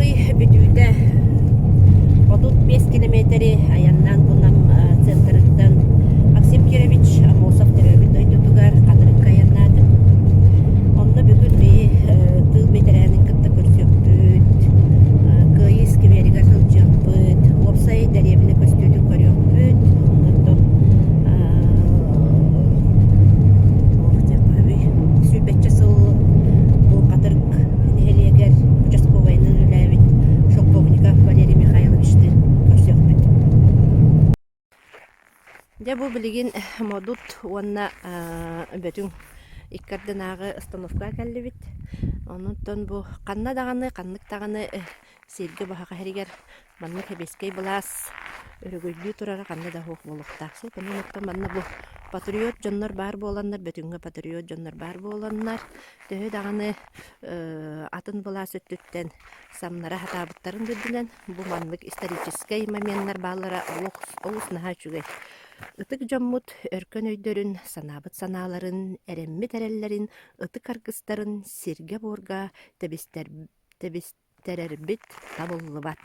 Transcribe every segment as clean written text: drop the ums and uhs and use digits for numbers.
ый бүтүүтэ 35 километри айаннаан бу Нам центрыттан Максим Кирович Аммосов төрөөбүт дойдутугар Хатырыкка айаннаатым. Онно бүгүн биһи тыыл бэтэрээнин кытта көрсүөхпүт, Кыайыы скверигэр сылдьыахпыт, уопсай дэриэбинэ көстүүтүн көрүөхпүт, онтон сүүрбэччэ сыл бу Хатырык нэһилиэгэр участковайынан үлэлээбит Шелковников Валерий Михайловичтыын көрсүөхпүт. Дьэ бу билигин Модут уонна Бөтүҥ икки ардынааҕы остановкаҕа кэллибит. Онтон бу ханна даҕаны, ханнык даҕаны сиргэ баһаҕа иһэригэр Манна сэбиэскэй былаас өрөгөйдүү турара ханна да суох буолуохтаах сөп. Онон оттон манна бу патриот дьоннор баар буоланнар, Бөтүҥҥэ патриот дьоннор баар буоланнар, төһө даҕаны атын былаас өттүттэн самнара сатаабыттарын да үрдүнэн, бу маннык историческай моменнар бааллара олох олус наһаа үчүгэй. Ытык дьоммут өркөн өйдөрүн, санаабыт санааларын, эрэммит эрэллэрин, ытык аргыстарын сиргэ-буорга тэбистэр тэбис тэрэрбит табыллыбат.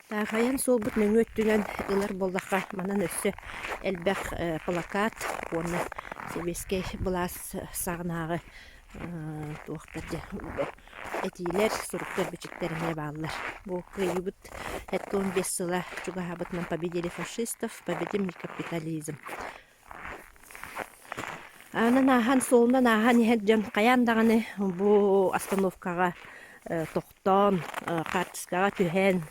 Таахайан суолбут нөҥүө өттүнэн ылар буоллахха, манан өссө элбэх плакат уонна сэбиэскэй былаас саҕанааҕы туохтар дьэ этиилэр, суруктар-бичиктэр эмиэ бааллар. Бу кыайыыбыт 75 сыла чугаһаабытынан победили фашистов, победим капитализм. Аанан ааһан, суолунан ааһан иһэр дьон хайаан даҕаны бу остановкаҕа тохтоон, хаартыскаҕа түһэн,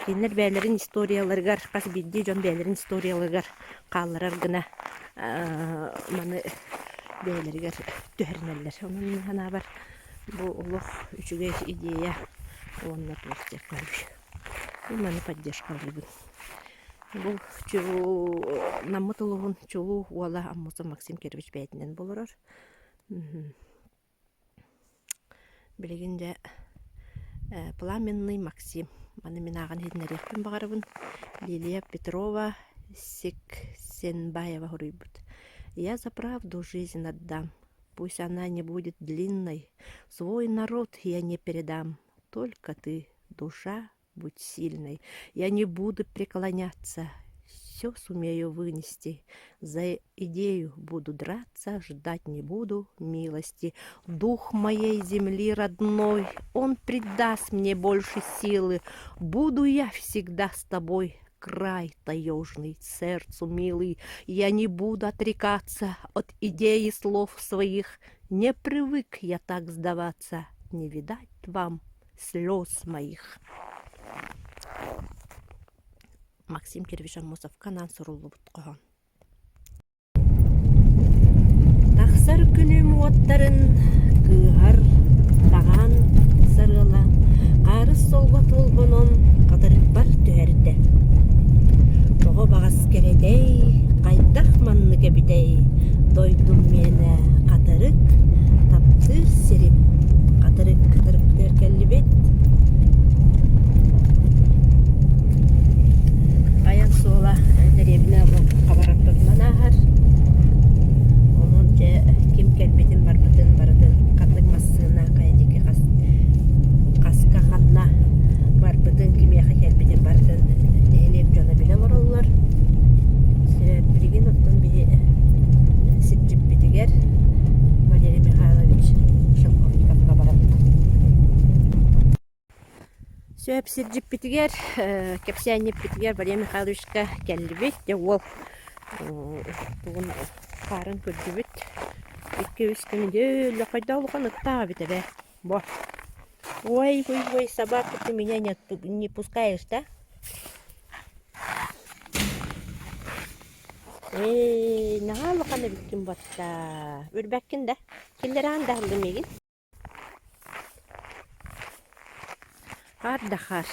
кинилэр бэйэлэрин историяларыгар, хас биирдии дьон бэйэлэрин историяларыгар хаалларар гына маны бэйэлэригэр түһэринэллэр. Онон мин санаабар бу олох үчүгэй идея уонна туох диэххэ сөбүй. Мин маны поддержкалыыбын. Бу Наммыт улууһун чулуу уола Аммосов Максим Кирович бэйэтинэн олорор. Билигин дьэ Пламенный Максим. Маны мин ааҕан иһитиннэриэхпин баҕарабын. Лилия Петрова Сексенбаева суруйбут. Я за правду жизнь отдам, пусть она не будет длинной, свой народ я не передам, только ты, душа Будь сильной, я не буду преклоняться, все сумею вынести, за идею буду драться, ждать не буду милости. Дух моей земли родной, он придаст мне больше силы, буду я всегда с тобой, край таежный, сердцу милый, я не буду отрекаться от идеи слов своих, не привык я так сдаваться, не видать вам слез моих. Максим Кирович Аммосовка анаан суруллубут хоһоон. Тахсар күнүм уоттарын кыыһар таҕаан сарыала хаарыс солго толбонон хатырыкпар түһэрдэ. Тоҕо баҕас кэрэтэй, хайдах маннык эбитэй, дойдум миэнэ хатырык, таптыыр сирим хатырык хатырыктыыр кэллибит. Айан суола дэриэбинэ хабар ортотунан ааһар. Онон дьэ ким кэлбитин барбытын барытын ханнык массыына хайа диэки хас хаска ханна барбытын кимиэхэ кэлбитин барытын нэһилиэк дьоно билэ олороллор. Билигин оттон биһи сирдьиппитигэр Валерий Михайлович Шелковниковка барабыт. Сөп сирдьиппитигэр, кэпсээнньиппитигэр Валерий Михайловичка кэллибит. Дьэ уол тугун хаарын көрдүбүт. Икки-үс күн дьэ хайдах улахан ыттаах эбит эбээ. Бо. Ой, ой, ой, собаку ты меня не, не пускаешь, да? Ээ, наһаа улахан эбиккин батта. Үрбэккин да? Киллэрэҕин да аһыллы миигин? Хаар да хаар.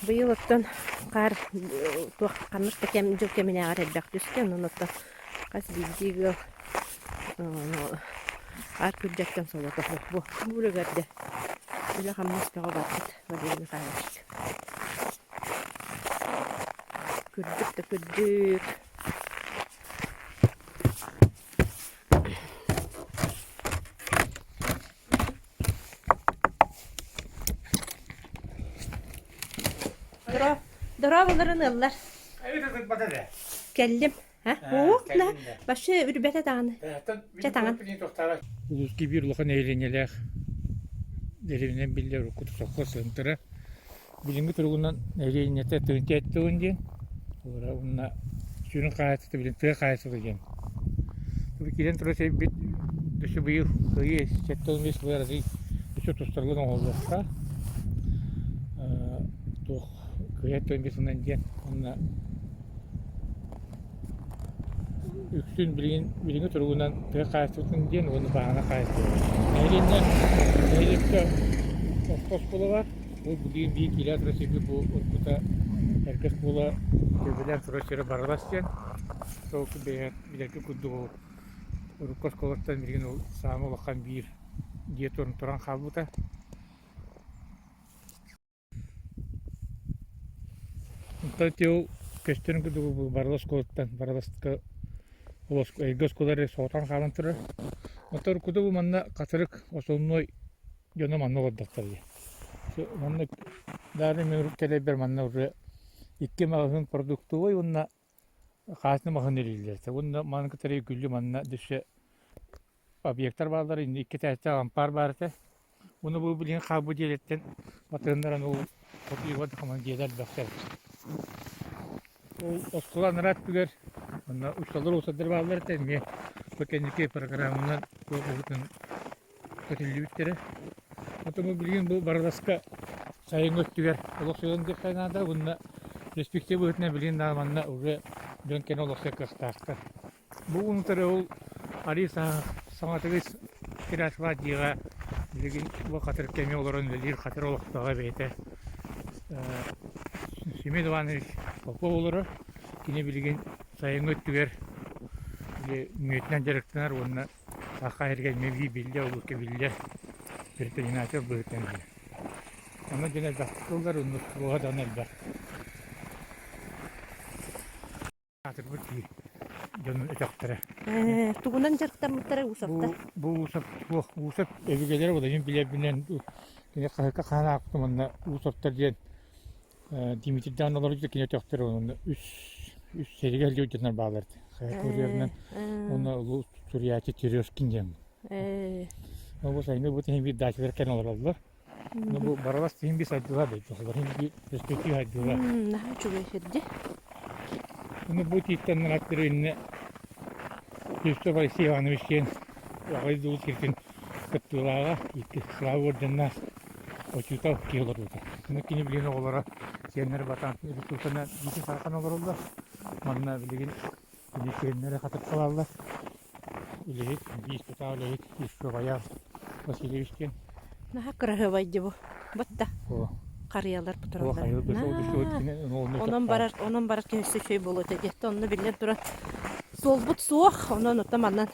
Быйыл оттон хаар туох ханнык да кэм дьыл кэминээҕэр элбэх түстэ, онон оттон хас биирдии ыал хаар күрдьэттэн солото суох. Бу бу үлүгэрдэ үлэ-хамнас бөҕө барбыт Валерий Михайлович. Күрдьүк да күрдьүк. Дороо, дорооболорун ыллар. Кэллим. Уох, вообще үрбэтэ даҕаны. Чэ таҥан. Улууска биир улахан нэһилиэнньэлээх дэриэбинэн биллэр урукку совхоз сыһынтара. Билиҥҥи туругунан нэһилиэнньэтэ тыһыынча эттэ диэн. Уонна сүрүн хаһаайыстыбата билин тыа хаһаайыстыбата диэн. Киирэн турар сирбит өссө быйыл кыайыы 75 сылыгар арыый өссө тустарыллан оҥоһуллуохтаах. Туох кыайыы 75 сылынан диэн уонна Үксүн билигин билиҥҥи туругунан тыа хаһаайыстыбатын диэн уонна бааһына хаһаайыстыбата. Нэһилиэнньэ нэһилиэккэ орто оскуола баар. Ол билигин биир киилээх турар сирбит бу уруккута эргэ оскуола төбөлөөн турар сирэ Барылас диэн. Сол бэйэ билэргэ курдук ол урукку оскуолаттан билигин ол саамай улахан биир дьиэ туран хаалбыта. Онтон ити ол көстөрүн курдук барыла оскуолаттан барыласка эйгэ оскуола эрэ соҕотоҕун хаалан турар. Онтон уруккута бу манна хатырык основной дьоно манна олордохтор дии. Манна дааны мин урут кэлэрбэр манна уже икки маҕаһыын продуктовай уонна хаасына маҕаһыын үлэлииллэр этэ. Уонна маны кытары үкүллү манна дөссө объектар бааллар, инни икки этээстээх ампаар баар этэ. Уонна бу билигин хаалбыт дьиэлэртэн батыһыннаран ол хоту да дьиэлэр элбэхтэр. Ол оскуола анараа өттүгэр манна учууталлар уопсайдар бааллар этэ эмиэ бу кэнники программанан туох быһыытынан көтүллүбүттэрэ. Оттон бу билигин бу Барыласка сайыҥҥы өттүгэр олохсуйан диэххэ наада уонна перспектива быһыытынан билигин да манна уже дьон кэнэ олохсуйар кыахтаахтар. Бу утары ол арыы саҥатыгы кирасла дьиэҕэ билигин бу хатыр кэми олорон үлэлиир хатыр олохтооҕо бэйэтэ Семен Иванович Попов олорор. Кини билигин сайыҥҥы өттүгэр мүөтүнэн дьарыктанар уонна саха сиригэр эмиэ биир биллэр, улууска биллэр предприниматель быһыытынан биллэр. Онно дьон элбэхтик ыллар, онно туоһа даҕаны элбэх. Аатырбыт киһи дьонун өтөхтөрө. Тугунан дьарыктаммыттара Усовтар? Бу Усов суох. Усов өбүгэлэрэ Владимир билэрбинэн кини хаһыакка хаһан аахпытым уонна Усовтар диэн Дмитрийдаан олорбут кини өтөхтөрө уонна үс үс сэргэ сылдьыбыт дьоннор бааллар. Хаһыакка уруйарынан уонна улуу суруйааччы Терешкин диэн. Бу сайыны бу тиһин биир дачалар кэлэн олороллор. Ну бу баралас тиһин биир сайдыылаах дойду. Хин биир перспектива сайдыылаах. Наһаа үчүгэй сирди. Ну бу тииттэн аттары инне Христоф Алексей Иванович диэн аҕай дуу киртин кыттыылааҕа икки Слава орденнаах учуутал киһи олорбута. Аны кини билигин оҕолоро сиэннэрэ батаан ресурсанан биитин сарахан олороллор. Манна билигин кини сиэннэрэ хатыркалааллар. Үлэһит, биир тутаах үлэһит Ишковая Васильевич диэн. Наһаа кыраһыабай дии бу. Батта. Харыйалар тураллар. Онон барар, онон барар киһи өссө үчүгэй буолуо этэ диэхтэ. Онно биллэн туран суолбут суох, онон оттон манан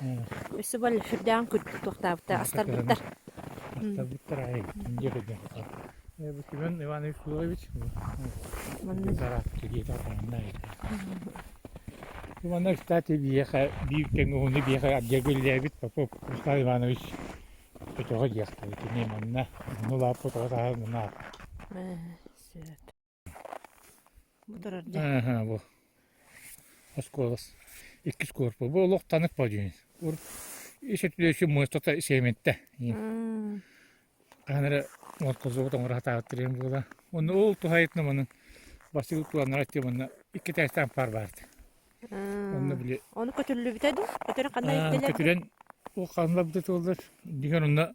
өссө бал сүрдээҕин күрдүк туохтаабыттар, астарбыттар. Астарбыттар аай, дьэ кырдьан. Бу Семен Иванович Флорович Манна, кстати, биһиэхэ биир тэҥ уһуну биһиэхэ ардьарга үлэлээбит Попов Руслан Иванович өтөҕө диэхтэрэ. Кини манна манна улааппыт оҕо сааһа манна ааппыт. Сөп. Бу турар дьэ. Аха, бу оскуолас иккис корпус. Бу олох танык подъем. Ур ис өттүлэши муостата сиэмэнтэ. Хаһан эрэ отказывать оҥоро сатаабыттар диэн буола. Онно ол туһаайытынан манан бастакы планнара аттыы манна икки этээстээх ампаар баар этэ. Онно били Ону көтүллүбүтэ дуу? Көтөрүн ханна илтилэр? Көтүрэн ол ханна туоллар. Дигэн онно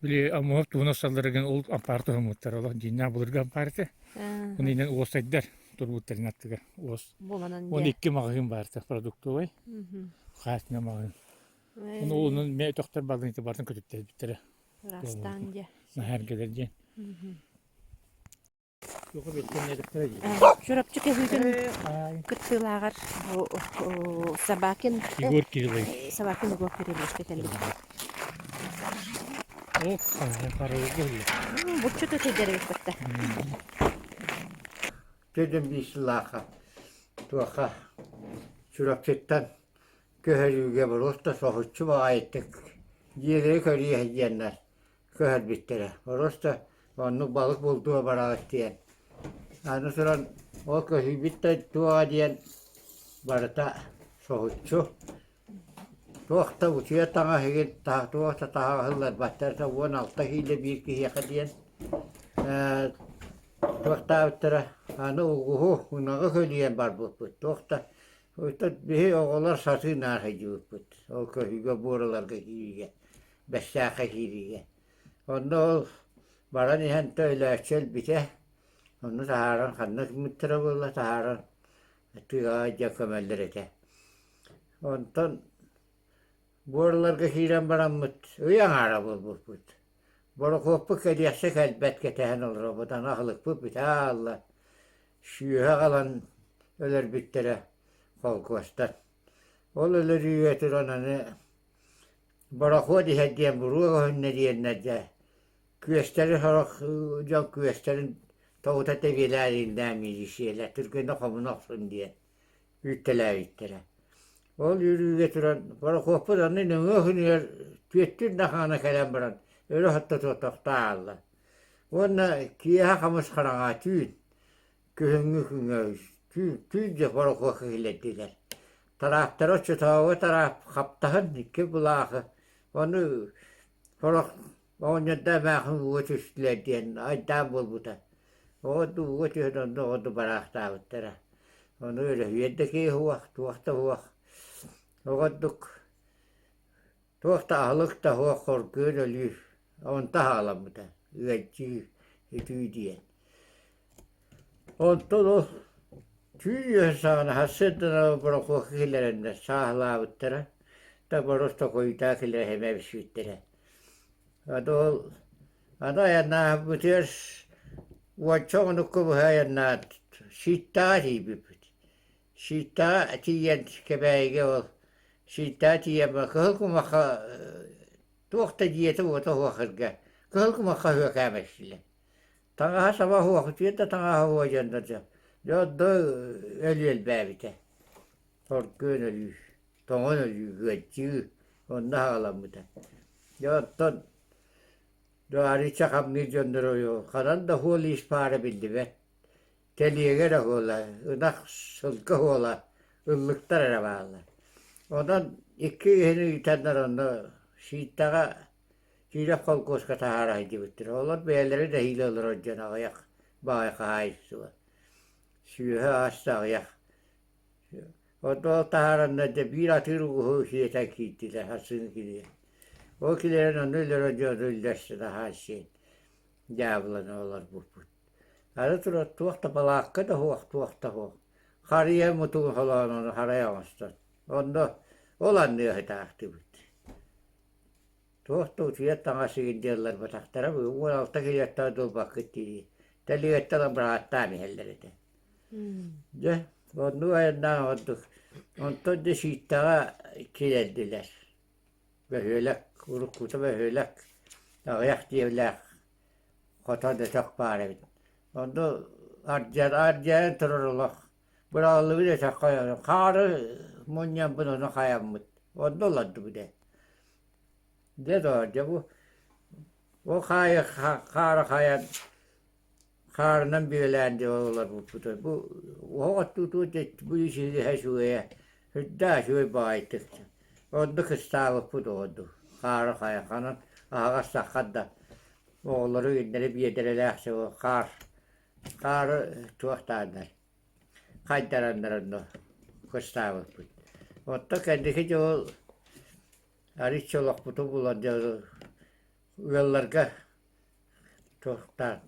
били Амуһов туһуна салларыгын ол ампаар туһаммыттар. Олох дьиҥнээх былыргы ампаар этэ. Оны инэн уостайдар турбуттарын аттыгар. Уос. Буоланан Он икки маҕаһыын баар этэ продуктовай. Хаасына маҕаһыын. Ону онон мэ өтөхтөр балыыҥта бартын көтүттэрбиттэрэ. Ыраастаан диэ. Наһаа эргэлэр диэн. Чурапчы көһүүтүн кыттыылааҕар Собакин Егор Кириллович. Собакин Егор Кирилловичка кэллибит. Ох, харайга Буччу төтөйдер эбит батта. Төдөн биир сыллаахха туохха Чурапчыттан көһөрүүгэ боруоста соһуччу баҕайытык дьиэлэри көрүү диэннэр көһөрбүттэрэ. Боруоста оннук балык бултуга бараҕыт диэн. Аны туран ол көһүйбүт да туоҕа диэн барыта соһуччу. Туох да утуйар таҥас иһин туох да таһаҕас ылларбаттар да 16 киилэ биир киһиэхэ диэн ээ туохтаабыттара аны угуһу ынаҕы көлүйэн барбыппыт туох да биһи оҕолор сатыы наар сылдьыбыппыт ол көһүүгэ буораларга киириигэ Бэстээххэ киириигэ. Онно ол баран иһэн өлөөччү өлбүтэ. Онно таһааран ханна гыммыттара буолла таһааран тыаҕа дьэ көмөллөр этэ. Онтон буораларга киирэн бараммыт ый аҥаара буолбуппут. Борокуоппут кэлиэхсэ кэлбэт кэтэһэн олоробут, аны аһылыкпыт бүтэ хаалла. Сүөһү аҕалан өлөрбүттэрэ холкуостан. Ол өлөрүүгэ туран аны Борохуот иһэр диэн буруо көһүннэ диэннэр дьэ күөстэри сорох дьон күөстэрин тоҕута тэбиэлээрииннээн милииссийэлэр түргэнэ хомуна охсун диэн үүттэлээбиттэрэ. Ол үүрүүгэ туран борохуоппут аны нөҥүө күнүгэр түөттүүр да хаана кэлэн баран өрө хоттотуо тохтоо хаалла. Уонна киэһэ хамыс хараҥа түүн Күһүҥҥү күҥҥэ түүн дьэ борохуокка киллэрдилэр. Тараахтара оччотооҕу тараах хаптаһын икки былаахы ону сорох оҕонньордоох эмээхсин ууга түстүлэр диэн айдаан буолбута. Оҕо ууга түһэн онно оҕо бараахтаабыттара. Ону өрөһүйэр да киһи суох, туох да суох. Оҕордук туох да аһылык да суох хоргуйан өлүү онто хаалламмыта ыалдьыы итүү диэн. Онтон ол түүн үөһэ саҕана сарсыарданан борокуокка киллэрэннэр сааһылаабыттара да боруоста хойутаа кэлэр эмэ эбиспиттэрэ. Аны ол аны айаннааһыммытыгар уонча хонукка быһа айаннаат Сииттэҕэ тиийбиппит. Сииттэҕэ тиийэн Кэбээйигэ ол Сииттэҕэ тиийэн кыһыл кумахха туох да дьиэтэ-уота суох сиргэ кыһыл кумахха үөкээмэстилэр. Таҥаһа саба суох, үтүө да таҥаһа суох дьоннор дьэ дьонно өлүү элбээбитэ. Хоргуйан өлүү, тоҥон өлүү, ыалдьыы онно саҕаламмыта. Дьэ оттон арыычча хамныыр дьоннору ханан да суол-иис баара биллибэт. Тэлиэгэ эрэ суола, ынах, сылгы суола, ыллыктар эрэ бааллар. Онон икки киһини ыытаннар онно Сииттэҕэ Киирэх холкуоска таһаара сылдьыбыттара. Олор бэйэлэрэ нэһиилэ олорор дьон аҕыйах баай хаһаайыстыба. Сүөһү аас да аҕыйах. Онно ол таһаараннар дьэ биир атыыр угуһу сиэтэн киирдилэр сарсыҥҥы кириэ. Ол килэрэн онно өлөрөн дьону үллэстэн аһаан сиэн дьаабылана олорбуппут. Аны турар туох да балаакка да суох, туох да суох. Харыйа мутугун холоон ону харайа оҥостон. Онно ол анныга сытаахтыыбыт. Туох да утуйар таҥас игин дьыалларбатахтара 16 килиэттэн ылбаккыт дии тэлигэттэн ылан бырааттаан иһэллэр этэ. Дьэ, оннук айаннаан ордук. Онтон дьэ Сииттэҕэ килэрдилэр. Бөһүөлэк, уруккута бөһүөлэк, аҕыйах дьиэлээх хотон өтөх баар эбит. Онно ардьар ардьайан турар олох быраҕыллыбыт өтөххө хаары мунньаммыт ону хайаммыт. Онно олордубут ээ. Дьэ доо, дьэ бу ол хаайы хаара хайан хаарынан бүөлээн дьэ олорбуппут. Бу оһох оттуутугар дьэ бу үчүгэйэ үчүгэйэ сүрдээх үчүгэй баҕайытык. Онно кыстаабыппыт оҕордук хаары хайан ханан аһаҕас саххат да оҕолору иннэри биэдэрэлээх хаар хаары туохтааннар хайдараннар онно кыстаабыппыт. Оттон кэнники дьыл Арыычча олохпутун булан дьэ ыалларга туохтаан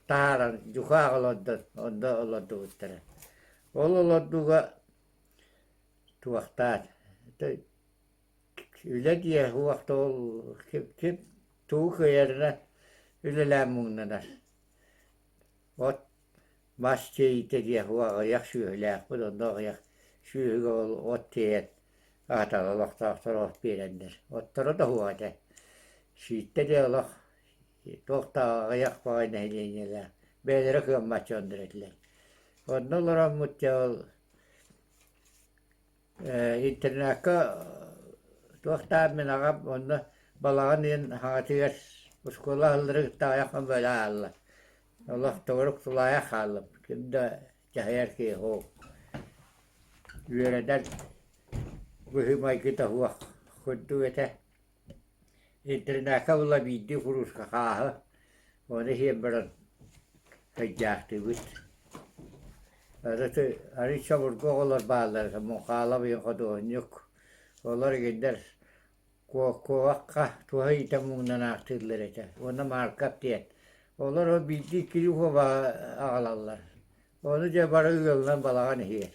таһааран дьукаах олордон онно олордубуттара. Ол олордууга туохтаан үлэ диэ суох да ол ким тугу кыайарынан үлэлээн муҥнанар. От мас тиэйиитэ диэх аҕыйах сүөһүлээхпит, онно аҕыйах сүөһүгэ ол от тиэйэн аһатан олохтоохтор от биэрэннэр. Отторо да суох этэ. Сииттэ диэ олох туох да аҕыйах баҕайы нэһилиэнньэлээх, бэйэлэрэ кыаммат дьоннор этилэр. Онно олороммут дьэ ол интернакка туохтаах мин аҕам онно балаҕан ыйын хаҥатыгар оскуола аһылларыгар аҕыйах бэлэ аалла. Олох тоҕурук тулаайах хааллым. Ким да дьаһайар киһи суох. Үөрэнэр быһыы-майгыта суох курдук этэ. Интернакка була биирдии курууска хааһы, ону иһэн баран сылдьаахтыыбыт. Арыый чобургу оҕолор бааллар, Муҥхаалап ийэ худуоһунньук. Олор игиннэр куобахха туһа иитэн муҥунан аахтыыллар этэ уонна Мааркап диэн. Олор ол биирдии иккилии куобаҕы аҕалаллар. Ону дьэ бары ыалынан балаҕан иһиэ.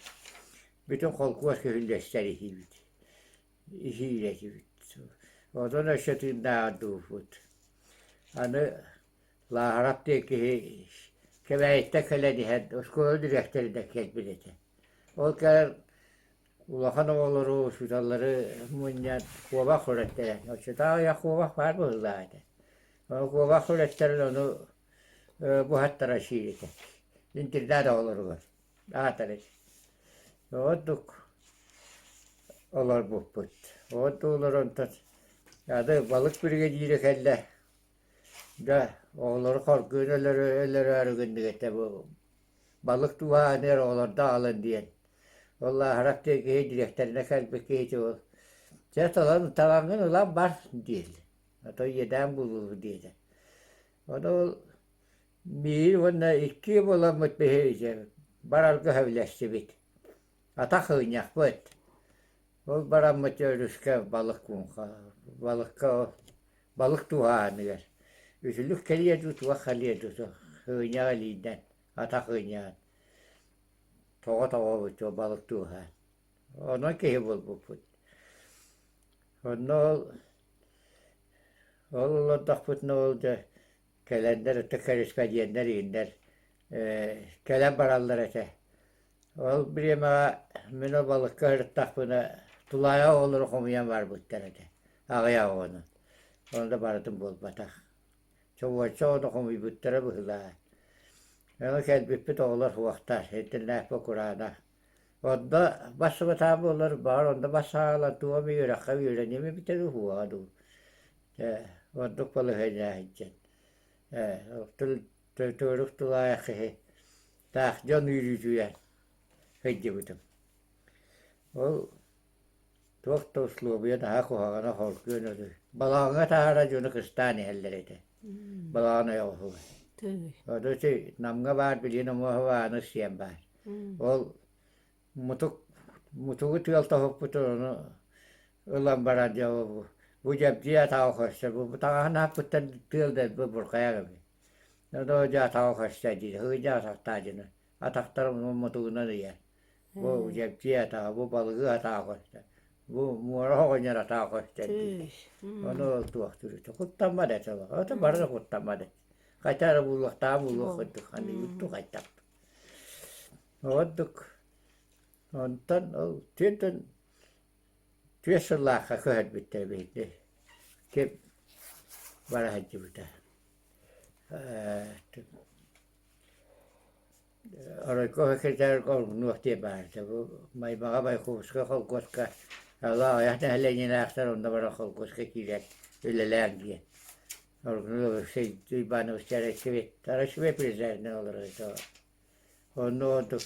Бүтүн холкуос күһүллэстэр иһиибит. Иһиир этибит. Онон өссө тыыннааҕар дууппут. Аны Лааһарап диэн киһи Кэбээйиттэн кэлэн иһэн оскуола дириэктэринэн кэлбит этэ. Ол кэлэн улахан оҕолору, учууталлары мунньан куобах күрэттэрэн, оччотооҕу аҕыйах куобах баар быһыылаах этэ. Ол куобах күрэттэрин ону буһаттара сиир этэ. Интернат оҕолоругар аатар этэ. Ордук олорбуппут. Ордук олорон аны балык биригэдьиирэ кэллэ. Дьэ, оҕолору хоргуйан өлөрөөрү гыннык этэ бу балык тууһааныар оҕолордо аҕалан диэн. Ол Лааһарап диэн киһи дириэктэринэ кэлбит киһи ол чэ талан талаҥҥын ылан бар диир. А то иэдээн буолуо диэтэ. Ону ол биир уонна икки буоламмыт биһиги барарга сөбүлэстибит. Атах ынньахпыт. Ол бараммыт өрүскэ балык муҥха балыкка балык тууһааһыныгар үтүлүк кэлиэ дуу туох кэлиэ дуу сыынньах илиинэн атах ынньаан тоҕо тоҕобут балык тууһаан онон киһи буолбуппут онно ол ол олордохпутуна ол дьэ кэлэннэр ытык кэриспэдиэннэр иһиннэр кэлэн бараллар этэ Ол бириэмэҕэ мин ол балыкка сырыттахпына тулаайах оҕолору хомуйан барбыттар этэ, аҕыйах оҕону. Ону да барытын буолбатах. Чобуочча оҕону хомуйбуттара быһыылаах. Ону кэлбиппит оҕолор суохтар, интернаппа кураанах. Онно бассыбатаҕым буоллар, баҕар онно бассаҕалан туох эмэ үөрэххэ үөрэниэм эбитэ дуу, суоҕа дуу. Ээ, ордук балаһыанньа сылдьан. Ээ, төгүрүк тулаайах киһи таах дьон үөрүүтүгэр сылдьыбытым. Ол туох да услуобуйа наһаа куһаҕана холкуон өлөр. Балаҕаҥҥа таһаара дьону кыстаан иһэллэр этэ. Балаҕан ойоҕоһугар. Ону ити Намҥа баар билигин Омуоһуба аны сиэн баар. Ол мутук мутугу тыал тоһуппутун ону ылан баран дьэ бу дьэбдьиэ атаҕа көрсөр бу таҥаһын аһаппыттан тыал дэлби бурҕайар эбит. Доо дьэ атаҕа көрсө диир, һыгыдьа атахтаа дьоно. Атахтарын мутугунан ыйар. Бу дьэбдьиэ атаҕа, бу балыгы атаҕа көрсө. Бу муора оҕонньор атаҕа көрсө диир. Ону ол туохтуур куттаммат этэ олох. Ото бары да куттаммат этэ. Хайта эрэ буолуохтааҕа буолуох курдук ханыйбыт хайтах. Ордук онтон ол түөртэн түөрт сыллаахха көһөрбүттэр биһиги. Ким бара сылдьыбыта. Оройко секретарь оргунуох диэн баар этэ. Бу Майбаҕа Байкуускай холкуоска аҕыйах нэһилиэнньэлээхтэр онно баран холкуоска киирэн үлэлээн диэн. Оргунуох Алексей Иванович Арасвет президенинэн олорор этэ. Онно ордук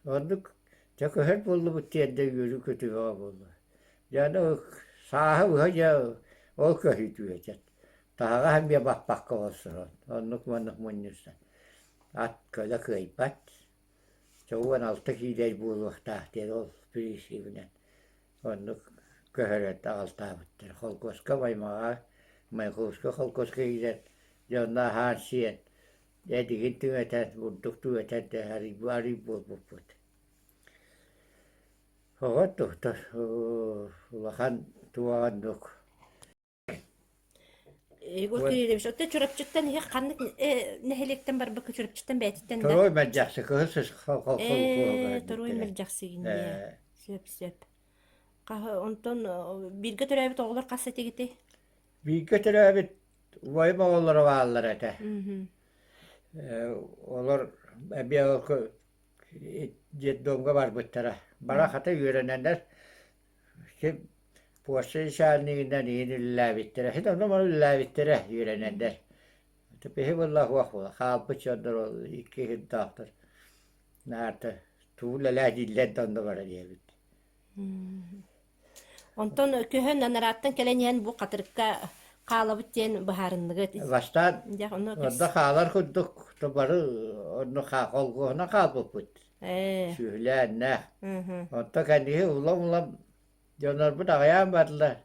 Оннук дьэ көһөр буоллубут диэн да үөрүү-көтүү бөҕө буолла. Дьэ аны сааһы быһа дьэ ол көһүүтүү этэ. Таһаҕас эмиэ баппакка олорсорон, оннук-маннык мунньуста. Ат көлө кыайбат. Дьэ 16 киилэ буолуохтаах диэн ол принцибинэн оннук көһөрөн аҕалтаабыттар. Холкуоска Маймаҕа, Майкуска холкуоска киирэн дьэ онно аһаан-сиэн Эдигин түҥэтэн, бурдук түҥэтэн да арый буолбуппут. Оҕо тухтар улахан туоҕаннык. Егор Кириллович, оттон Чурапчыттан иһэ ханнык нэһилиэктэн барбыкка Чурапчыттан бэйэтиттэн да? Торуой Мэлдьэхси кыһыл сыс Торуой Мэлдьэхсигинниэ. Сөп, сөп. Онтон бииргэ төрөөбүт оҕолор хас этигитий? Бииргэ төрөөбүт убайым оҕолоро бааллар этэ. Олор эмиэ детдомҥа барбыттара. Бара хата үөрэнэннэр ким почта начальнигынан иһин үлэлээбиттэрэ. Син онно-манна үлэлээбиттэрэ үөрэнэннэр. Биһи буолла суох буола хаалбыт дьоннор ол икки иһинтаахтар наарта тугу үлэлээ дииллэр да онно барар диэбит. Онтон көһөн анарааттан кэлэн иһэн бу хатырыкка хаалабыт диэн быһаарынныгыт. Бастаан Дьэ, онно онно хаалар курдук то бары онно холгуоһунан хаалбыппыт. Ээ. Сүһүлээннээх. Онто кэнниги улам-улам дьоннорбут аҕыйаан бардылар.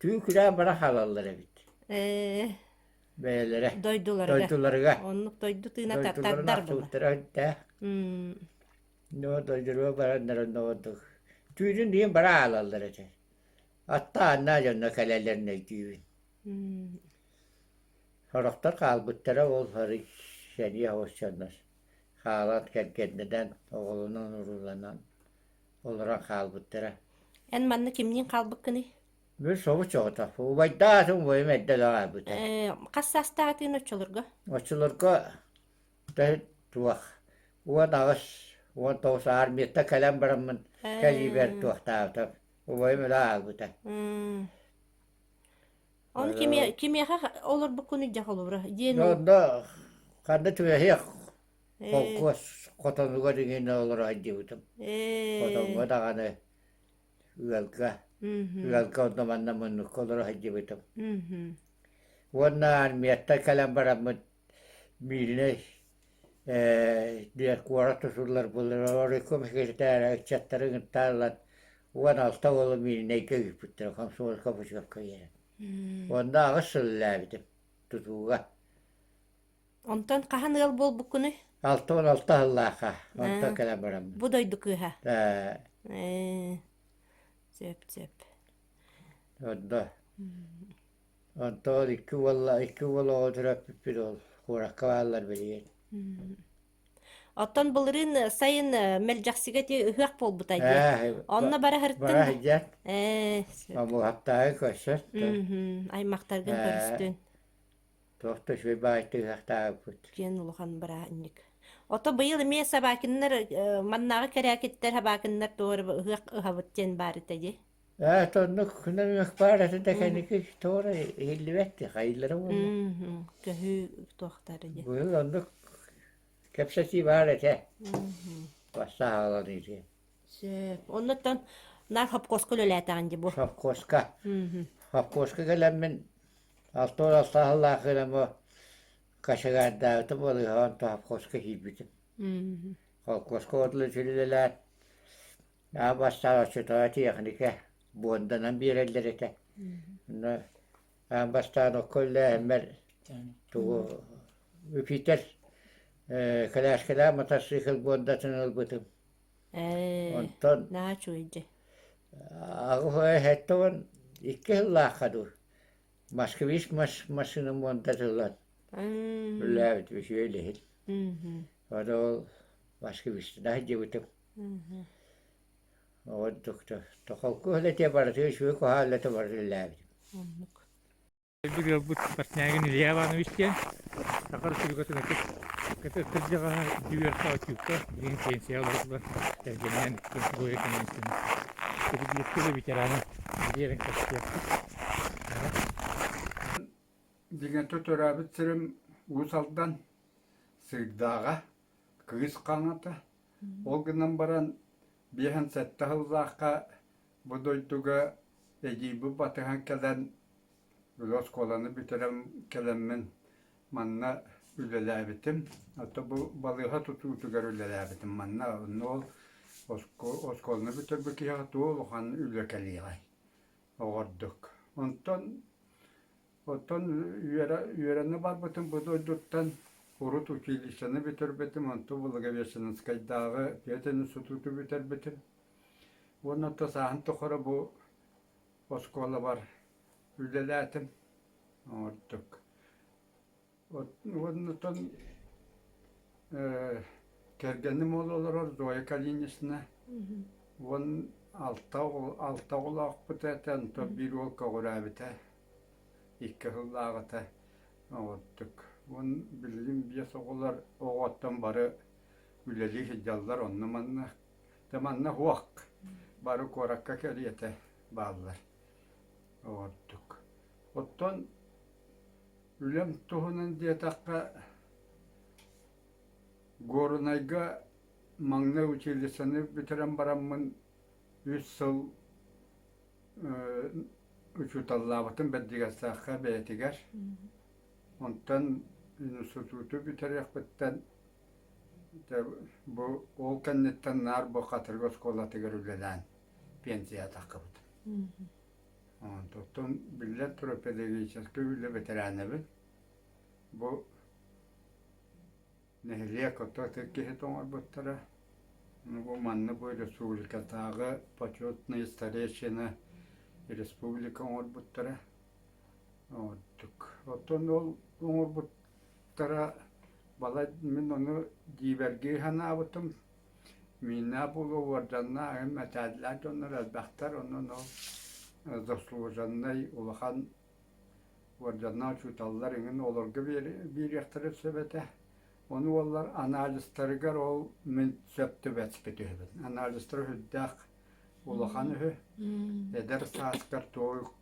Түү күрээн бара хаалаллар эбит. Ээ. Бэйэлэрэ. Дойдуларыга. Дойдуларыга. Оннук дойду тыына Дойдуларын тардар була. ахсыбыттара өйдөөх. Ноо дойдуларыга бараннар онно ордук. Түүнүн диэн бара аалаллар этэ. Атта-аннаа дьонно кэлэллэрин өйдүүбүн. Сорохтор хаалбыттара ол арый сэниэ оҕус дьоннор. Хаалан кэргэннэнэн, оҕолонон-урууланан олорон хаалбыттара. Эн манна кимниин хаалбыккыный? Мин собус оҕото. Убайдаатым убайым эрдэ да хаалбыта. Э, хас саастаах этигин оччолорго? Оччолорго туох 18, 19 армияттан кэлэн бараммын кэлиибэр туохтаабытым. Убайым өлө хаалбыта. Ону кимиэхэ олорбуккунуй дьэ холобура? Диэн Онно ханна түбэһиэх холкуос хотонугар иҥин олоро сылдьыбытым. Хотоҥҥо даҕаны ыалга ыалга онно манна муннукка олоро сылдьыбытым. Уонна армияттан кэлэн бараммыт Мииринэй диэн куорат тутуллар буоллар оройком секретара ыччаттары ыҥыртаан ылан 16 уолу Мииринэйгэ ыыппыттара комсомольска путевка биэрэн. Онно аҕыс сыл үлэлээбитим тутууга. Онтон хаһан ыал буолбуккунуй? 66 сыллаахха онтон кэлэн бараммын. Бу дойду кыыһа. Ээ, сөп сөп. Онно Онтон икки уолла икки уол оҕо төрөппүппүт ол куоракка бааллар билигин. Оттон былырыын сайын Мэлдьэхсигэ ити ыһыах буолбута дии. Ээ, Онно бара сырыттын бара сылдьан Ээ, сөп. Омуһахтааҕы көрсөр. Аймахтаргын Ээ, көрүстүн. туох да үчүгэй баайты ыһыахтаабыппыт. Диэн улахан бырааһынньык. Ото быйыл эмиэ Собакиннар маннааҕы кэрээкиттэр Собакиннар туох эрэ ыһыах ыһабыт диэн баар этэ дии. Ээ, оннук нөҥүөх баар этэ да кэнники тоҕо эрэ иһиллибэт дии, хайыылара буолла. Көһүү туохтара дии. Быйыл оннук кэпсэтии баар этэ. Бастаан ити. Сөп. Оннуттан наар хопкуоска үлэлээтэҕин дии бу. Совхозка. Совхозка кэлэммин 66 сыллаах ырама кочегардаабытым балыыһаҕа онтон совхозка киирбитим. Холкуоска отла үлэлээн Аа бастаан оччотооҕу тиэхиникэ буонданан биэрэллэр этэ. Онно аан бастаан окко үлэлээһиммэр тугу Юпитер ээ кэлээскэлээх матасыыкыл буондатын ылбытым. Ээ, Онтон наһаа үчүгэй дьэ. 82 сыллаахха дуу Москвич массыына муондатын ылан үлэлээбит үчүгэй үлэһит. Ону ол Москвичтана сылдьыбытым. Ордук холку үлэтэ барытыгар үчүгэй куһаҕан үлэтэ барыта үлэлээбитим. Оннук. Биир ыалбыт Портнягин Илья Иванович диэн Саха Республикатын ытык ытык кырдьаҕаһа үөрхэ отчукка билигин пенсияҕа олордулар кэргэнинэн Зоя Каменскина Педагогическай ветерана биэрэн кэпсиэхпит. Дьиҥэтэ төрөөбүт сирим Уус Алдан, Сыырдааҕа, Кыыс Хаҥата. Ол гынан баран 57 сыллаахха бу дойдуга эдьиийбит батыһан кэлэн били оскуоланы бүтэрэн кэлэммин манна үлэлээбитим. Ото бу балыыһа тутуутугар үлэлээбитим манна. Онно ол оскуоланы бүтэрбит киһиэхэ туох улахан үлэ кэлиэҕэй оҕордук. Онтон Оттон үөрэнэ барбытым бу дойдуттан урут училищены бүтэрбитим, онтон Благовещенскайдааҕы пединституту бүтэрбитим. Уонна оттон сааһым тухары бу оскуолабар үлэлээтим. Ордук. Уонна оттон кэргэним уол олорор Зоя Калинична. 16 оҕолоохпут этэ, онтон биир уол көҕүрээбитэ. икки сыллааҕыта оҕордук. Уон билигин биэс оҕолор оҕоттон бары үлэлии сылдьаллар онно-манна. Дьэ манна суох бары куоракка кэриэтэ бааллар оҕордук. Оттон Үлэм туһунан диэтэххэ, Горнайга маҥнай училищены бүтэрэн бараммын үс сыл учууталлаабытым Бэрдьигэстээххэ бэйэтигэр. Онтон институту бүтэриэхпиттэн бу ол кэнниттэн наар бу Хатырык оскуолатыгар үлэлээн пенсия таххыбытым. Онтон биллэн турар педагогическай үлэ бэтэрээнэбин. Бу нэһилиэк ото ытык киһи оҥорбуттара. Бу манна бу республикатааҕы почетные старейшина республика оҥорбуттара. Ордук. Оттон ол оҥорбуттара балай мин ону дьиибэргии санаабытым. Мииннээх буолуо уордьаннаах эҥин мэтээллээх дьоннор элбэхтэр, онон ол заслуженнай улахан уордьаннаах учууталлар эҥин олорго биэриэхтэрин сөп этэ. Ону уоллар анализтарыгар ол мин сөп түбэспит үһүбүн. Анализтара сүрдээх улахан үһү. Эдэр сааскар туох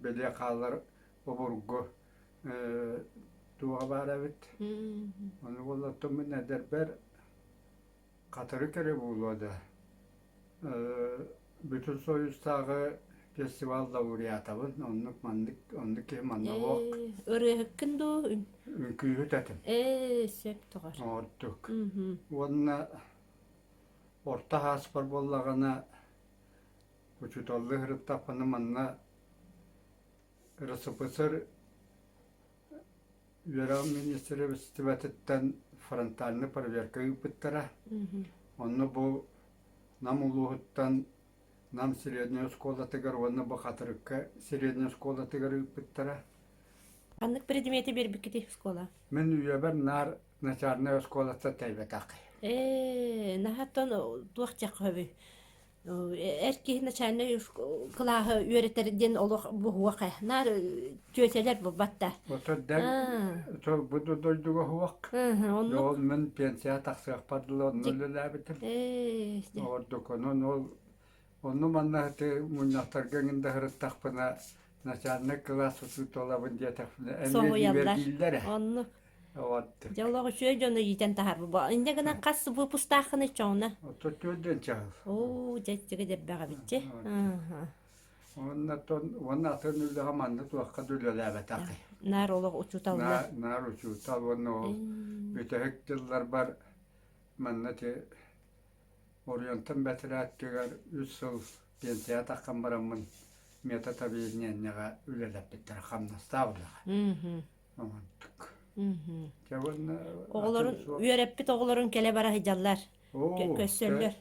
бэлиэ хаалар обургу туоҕа баар эбит. Ону буоллар мин эдэрбэр Хатырык эрэ буолуо да, Бүтүн Союзтааҕы фестивал лауреатабын, оннук маннык оннук киһи манна суох. Ырыаһыккын дуу? Үҥкүүһүт этим. Ээ, сөп тоҕор. Ордук. Уонна орто ааспар буоллаҕына учууталлыы сырыттахпына манна РСФСР Үөрэх министиэристибэтиттэн фронтальнай проверка ыыппыттара. Онно бу Нам улууһуттан Нам среднэй оскуолатыгар уонна бу Хатырыкка среднэй оскуолатыгар ыыппыттара. Ханнык предмети биэрбиккитий оскуола? Мин үйэбэр наар начальнай оскуолаттан тэйбэтэх. Ээ, наһаа туох диэххэ Эр киһи начальнай кылааһы үөрэтэр диэн олох буһуох ээ. Наар түөтэлэр булбат да. Ото дэн бу дойдуга хуох. Оннук. Ол мин пенсия тахсыахпар дылы онно үлэлээбитим. Ордук онон ол онну манна мунньахтарга эҥин да сырыттахпына начальник кылаас учууталабын диэтэхпинэ эмиэ диибэргииллэр ээ. Оннук. Дьэ олох үчүгэй дьону иитэн таһаарбыт. Инньэ гынан хас выпустааххыный чоҥна? Отто төрдөн чаһыл. Оо, дьэ иччигэ дэрбэх эбитчи. Уонна тон уонна атын үлэҕэ манна туохха да үлэлээбэтэх. Наар олох учууталла. Наар учуутал уонна ол бүтэһик дьылларбар манна ти Оройуонтан бэтэрээттигэр үс сыл пенсияҕа таххан бараммын метод объединениеҕа үлэлэппиттэр хамнастаах үлэҕэ. Онтук. Дьэ уонна Оҕолорун үөрэппит оҕолорун кэлэ бара сылдьаллар. Көрсөллөр.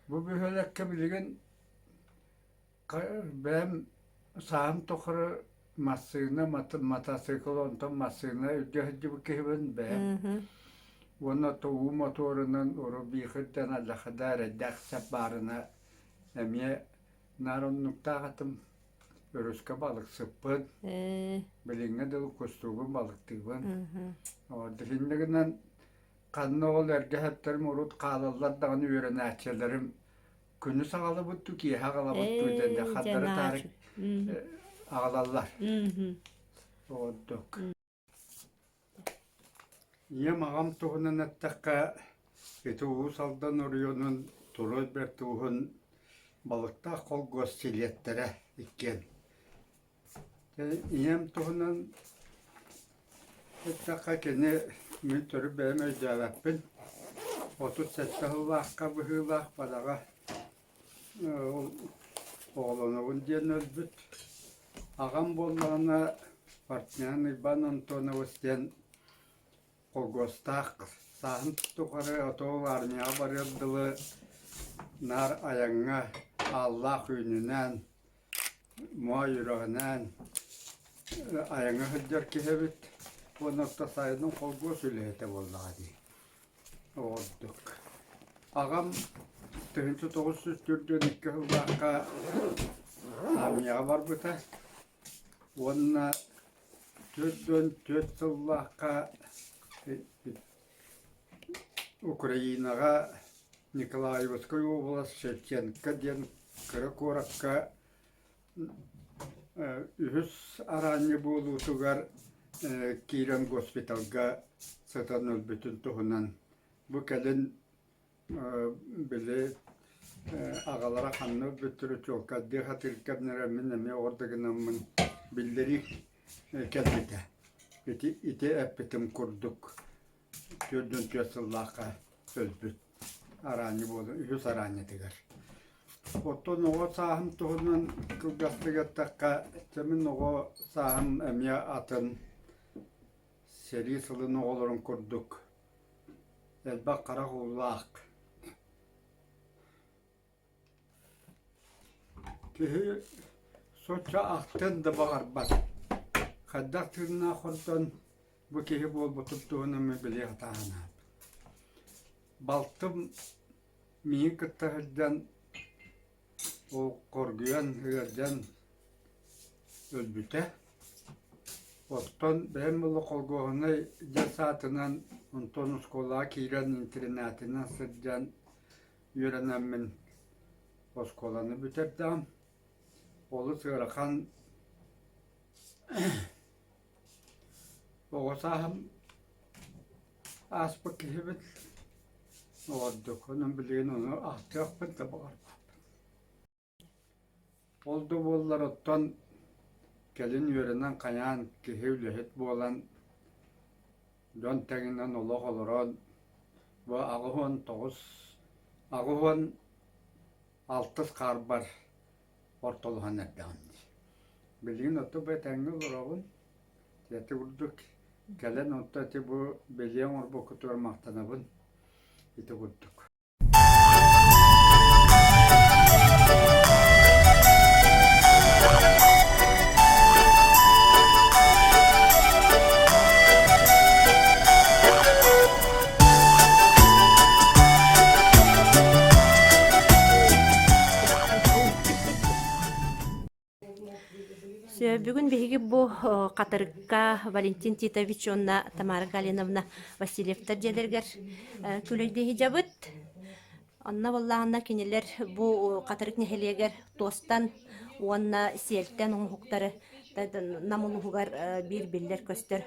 Бу бөһүөлэккэ билигин бэйэм сааһым тухары массыына, матасыыкыл, онтон массыына илдьэ сылдьыбыт киһибин бэйэм. Уонна уу мотуорунан Рубихыттан Аллахада эрэйдээх сэп баарына эмиэ наар оннуктаах этим. Өрүскэ балыксыппын, билиҥҥэ дылы кустуубун, балыктыыбын. Итиннэ гынан ханна ол эргэ эһэттэрим урут хаалаллар даҕаны үөрэнээччилэрим күнүс аҕалабыт дуу, киэһэ аҕалабыт дуу диэн хардары таары аҕалаллар. Ордук. Ийэм аҕам туһунан эттэххэ, ити Уус Алдан оройуонун Туруой Бэрт ууһун Балыктаах холкуос чилиэттэрэ иккиэн. Ийэм туһунан эттэххэ, кини мин төрүт бэйэм өйдөөбөппүн. 37 сыллаахха быһыылаах бадаҕа ол оҕолонобун диэн өлбүт. Аҕам буоллаҕына Портнян Иван Антонович диэн холкуостаах сааһын тухары отуол армияҕа барыар дылы наар айаҥҥа ааллаах үүнүнэн, моой үрэҕинэн айаҥҥа сылдьар киһи эбит уонна орто сайынын холкуос үлэһитэ буоллаҕа дии. Ордук. Аҕам 1942 сыллаахха армияҕа барбыта уонна 44 сыллаахха Украинаҕа Николаевскай уобалас Шевченко диэн кыра куоракка Үһүс араанньы буолуутугар киирэн госпиталга сытан өлбүтүн туһунан бу кэлин били аҕалара ханна өлбүттэрэ чуолкайдыы сатыыр кэмнэрэ мин эмиэ оҕо гынаммын биллэрии кэлбитэ. Ити ити эппитим курдук 44 сыллаахха өлбүт араанньы буолан үһүс араанньытыгар. Оттон оҕо сааһым туһунан кылгастык эттэххэ, чэ мин оҕо сааһым эмиэ атын сэрии сылын оҕолорун курдук элбэх харах уулаах. Киһи соччо ахтыан да баҕарбат. Хайдах тыыннаах ордон бу киһи буолбутун туһунан мин билиэ сатаан Балтым миигин кытта сылдьан ол хоргуйан, ыалдьан өлбүтэ. Оттон бэйэм буолла холгуоһунай дьиэ саатынан, онтон оскуолаҕа киирэн интэринээтинэн сылдьан үөрэнэммин оскуоланы бүтэрдэҕим. Олус ыарахан оҕо сааһым ааспыт киһибит ордук. Онон билигин ону ахтыахпын да баҕарбаппын. Ол да буоллар оттон кэлин үөрэнэн хайаан киһи үлэһит буолан дьон тэҥинэн олох олорон бу 89 86 хаарбар ортолоһон эрдэҕим дии. Билигин ото бу этэҥҥэ олоробун. Ити курдук кэлэн онто ити бу бэлиэ оҥорбуккутугар махтанабын. Ити курдук. Бүгүн биһиги бу Хатырыкка Валентин Титович уонна Тамара Галиновна Васильевтар дьиэлэригэр күлэйдиһидьабыт. Онно буоллаҕына кинилэр бу Хатырык нэһилиэгэр туостан уонна сиэлтэн оҥоһуктары Нам улууһугар биир биллэр-көстөр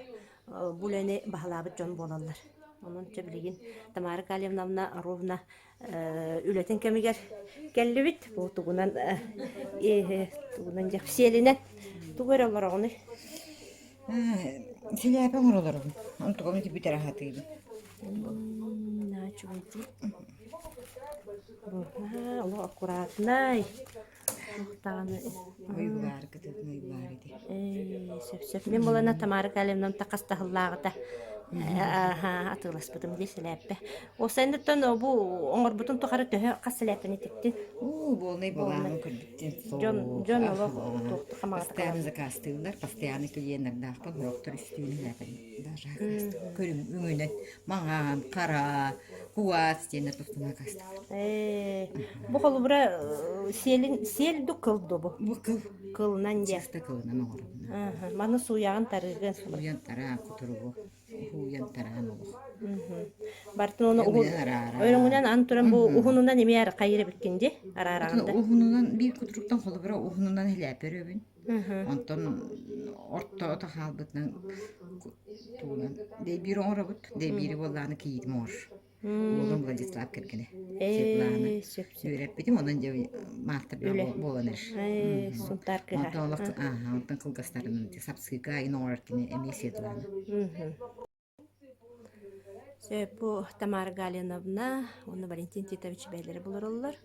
бу үлэни баһылаабыт дьон буолаллар. Онон чэ билигин Тамара Галиновна ровно үлэтин кэмигэр кэллибит. Бу тугунан тугунан дьэ сиэлинэн тугу эрэ олороҕунуй? Силээпэ оҥоролоробун. Онтугум ити бүтэр аһатыыбын. Наачугайдыы. Бу олох аккуратнай. Даҕаны Ойуулаары кытытын ойуулаары ити. Сөп сөп. Мин булана Тамара Калевнам хастаһыллааҕыта атыыласпытым дии сэлээппэ. Ол сайыныттан бу оҥорбутун тухары төһө хас сэлээппэни тиктин? Уу, буолнай былаанын көрбүттэн Дьон дьон олох туохту хамаҕатык Постоянно заказтыыллар, постоянно клиеннардаахпын, сорохтор үстүүнү сэлээппэни даже заказтыыр. Көрүҥ өҥүнэн маҥан, хара, кугас диэннэр тустан заказтыыр. Ээ, бу холобура сиэлин сиэл ду кыл ду бу? Бу кыл. Кылынан диэн. Чисто кылынан оҥоробун. Аха, маны сууйаҕын тарыыгын. Сууйан тараан кутуругу. Уһуйан тараан олох. Бартын оны уһун өрөҥүнэн ан туран бу уһунунан эмиэ хайыр эбиккин ди араараҕын да. Уһунунан биир кутуруктан холобура уһунунан илээппэр өбүн. Онтон орто ото хаалбытынан тугунан дэйбиир оҥоробут. Дэйбиири буоллаҕына кийиитим оҥор. Уолум Владислав кэргэнэ Светлана үөрэппитим, онон дьэ маастар буолан эрэр. Сунтаар кыһа. Онтон олох онтон кылгастарынан сапсыыка ин оҥорор кини эмиэ Светлана. Сөп бу Тамара Галиновна уонна Валентин Титович бэйэлэрэ булараллар.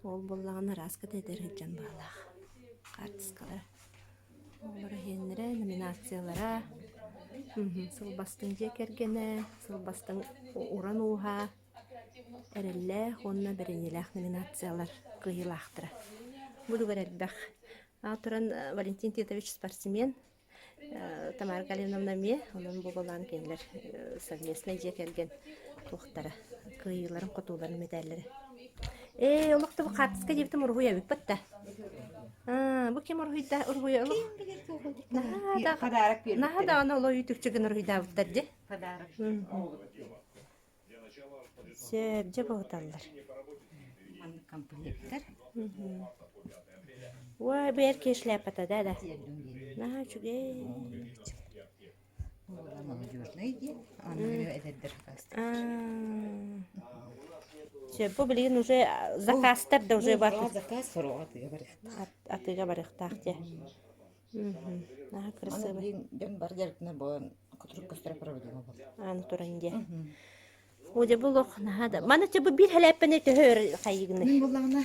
Ол буоллаҕына араска эдэр сылдьан баалаах хаартыскалара. Оҕолор иһиэннэрэ, номинациялара, сыл бастыҥ дьиэ кэргэнэ, сыл бастыҥ уран ууһа, эрэллээх уонна бэриниилээх номинациялар кыайыылаахтара. Бу тугар элбэх. Аҕа туран Валентин Титович спортсмен, Тамара Галиновна эмиэ, онон бу буолан кинилэр совместнай дьиэ кэргэн туохтара, кыайыыларын, хотууларын мэтээллэрэ. Ээ, олох да бу хаартыска диэбитим уруһуй эбит да. Аа, бу ким уруһуйда уруһуйа олох наһаа да Подарок наһаа даҕаны олох үтүкчү гына уруһуйдаабыттар дии. Подарок. Сөп, дьэ буһуталлар. Маннык комплектар. Ой, бу эр киһи шляпата да да. Наһаа үчүгэй. Молодежный диэн, аны эдэрдэр сакаастыыллар. Все, бу билигин уже заказтар да уже бар. Заказ сороҕо атыыга барыахтаах. Атыыга барыахтаах дии. Наһаа красивый. Аны дьон бар дьарыктанар буолан кутурук көстөр проблема буолла. Аны туран дии. О, бу олох наһаа да. Маны бу биир хэлээппэни төһө өр хайыгыный? Мин буоллаҕына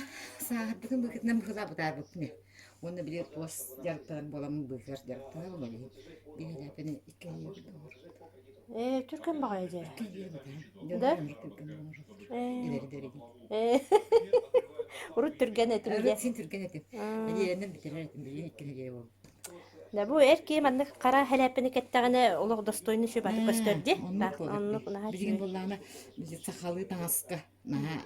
сааһырбытым быһыытынан быһыылаах бытаарбыппын ээ. Уонна били туос дьарыктанар буоламмын быыһыгар дьарыктанар буолан биир хэлээппэни икки нэдиэлэ оҥорбут. Ээ, түргэн баҕайы дьэ. Икки нэдиэлэ бытаан. Дьон Да? оннук түргэн оҥороллор. Ээ. Эдэрдэр игин. Ээ. Урут түргэн этим дьэ. Урут син түргэн этим. Нэдиэлэнэн бүтэрэр этим, билигин икки нэдиэлэ буолбут. Да бу эр киһи маннык хара хэлээппини кэттэҕинэ олох достойный сүбаты көстөр дии. Оннук буолар. Оннук наһаа Билигин үчүгэй. буоллаҕына били сахалыы таҥаска наһаа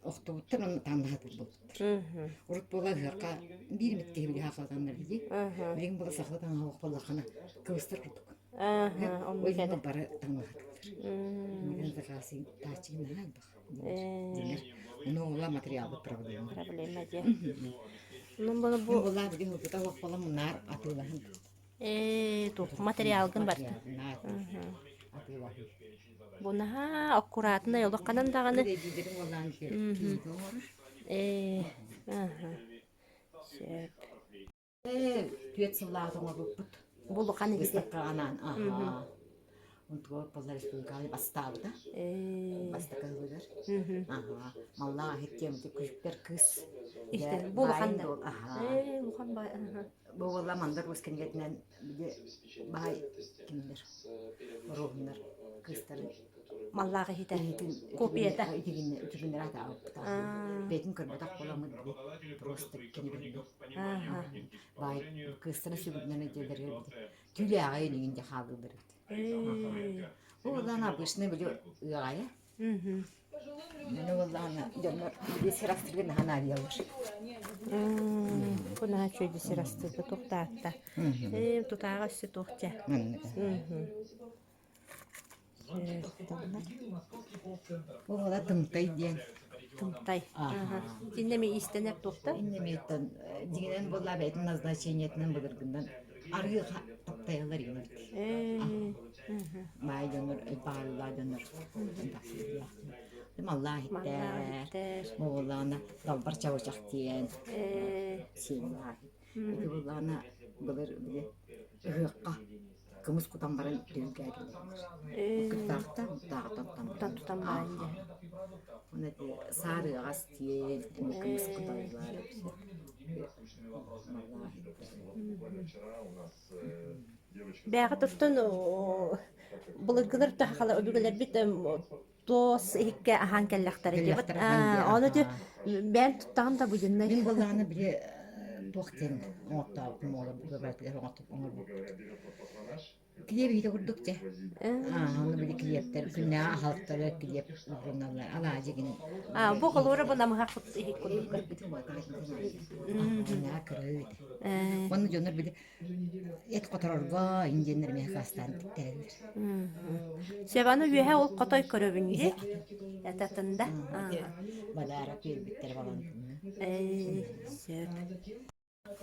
охтубуттар уонна таҥнаһатыр буолбуттар. Урут буола ыһыахха биир эмит киһи били сахалыы таҥнар дии. Билигин буола сахалыы таҥаһа олох буоллаххына кыбыстар курдук. Оннук Ол бары таҥнаһатылар. Билигин заказ тааччы наһаа элбэх. Дьиҥэр, ону ула материалбыт проблема. Проблема диэн. Онон була бу Була билигин ылбыта суох буолан мунаар атыылаһан. Ээ, туох материалгын барта. Атыылаһыы. Бу наһаа аккуратнай олох ханан даҕаны. Биирдэрин уоллаан киһи оҥорор. Ээ, аха. Сөп. Түөрт сыллааҕыта оҥорбуппут. Бу улахан иһити. Быыстапкаҕа анаан. Аһаа. Онтуга буолла республикаҕа бастаабыта. Бастакы сылыгар. Аһаа. Маллаах иһит диэммит күлүктэр кыыс. Истэн бу улахан да. Аһаа. Ээ, улахан бай. Аһаа. Бу буолла Мандар Уус кинигэтинэн били баай кинилэр оруоһуннар кыыстарын Маллаах иһитэ. иһитин Копията. үтүгүннэрэ үтүгүннэрэ атаабыппыт. Бэйэтин көрбөтөх буоламмыт били просто кинигэни Ааха. Баай кыыстара сүгүрүнэн дьиэлэригэр түүлээҕи инигин дьэ хаалыылар эбит. Бу буоллаҕына обычный били ыаҕайа. Маны буоллаҕына дьоннор били сир астыырга наһаа наадыйаллар. Бу наһаа үчүгэй сир астыырга туохтаатта. Ээ тутааҕа өссө туох дьэ. Бу буола тымтай диэн. Тымтай. Итиннэ эмиэ иистэнэр туохта? Иннэ эмиэттэн дьиҥинэн буолла бэйэтин назначениетынан былыргыннан арыы таптайаллар инибит. Баай дьоннор, бааллаах дьоннор Маллаах иһиттэр, бу буоллаҕына далбар чабычах диэн сиэннээх Ити буоллаҕына былыр били ыһыахха кымыс кутан баран түһүлгээтилэр. Кыттаахтан тааҕытан Тутан тутан баран дьэ. Уонна ити саар ыаҕас диэн эмиэ кымыс куталлар. Бээҕи туттан былыргылар сахалар өбүгэлэрбит туос иһиккэ аһаан кэллэхтэрэ диэбит. Ону ити бэйэм туттаҕым да буденнай. Мин буоллаҕына били туох диэн оҥортообутум оҕолорбутугар барытыгар оҥорбуппут. Килиэп иһитэ курдук дьэ. Ону били килиэптэр күннээҕи аһылыктары килиэп уурунналлар алаадьы гин. Бу холуора бу намыһах иһит курдук. Күннээҕи кыра эбит. Уонна дьоннор били Эт хоторорго индиэннэр эмиэ хастаан тиктэрэллэр. Себаны үөһэ ол хотой көрөбүн дии. Этатында. Балаара түөлбүттэр балантынна. Сөп.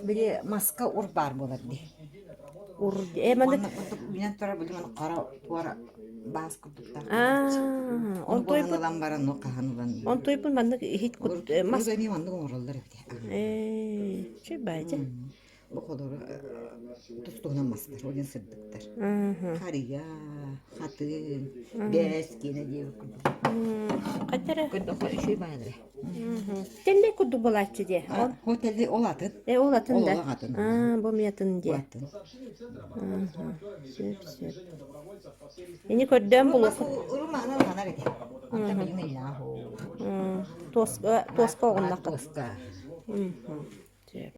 Били маска ур баар буолар дии. Ур э маны Манна курдук үүнэн турар били маны хара туора баас курдуктар. Аа, онтуйбут ылан баран ну хаһан ылан. Онтуйбут маннык иһит кут мас. Урут эмиэ маннык оҥороллор эбит. Ээ, чүй баайдьа. Бу холоро тус-туһунан мастар, ол иһин сырдыктар. Харыйа, хатыҥ, бэс киэнэ диэбит курдук. Хаттара Көрдөххө үчүгэй баайалара. Тэллэй курдук буолааччы дии. Ол тэллэй ол атын. Э, ол атын Ол да. олох атын. Аа, бу эмиэ атын Бу дии. атын. Сөп, сөп. Ини көрдөөн булуох. Урумаана ланар этэ. Онтон билигин ыйааһ. Туоска туоска оҕуннахха. Туоска. Сөп.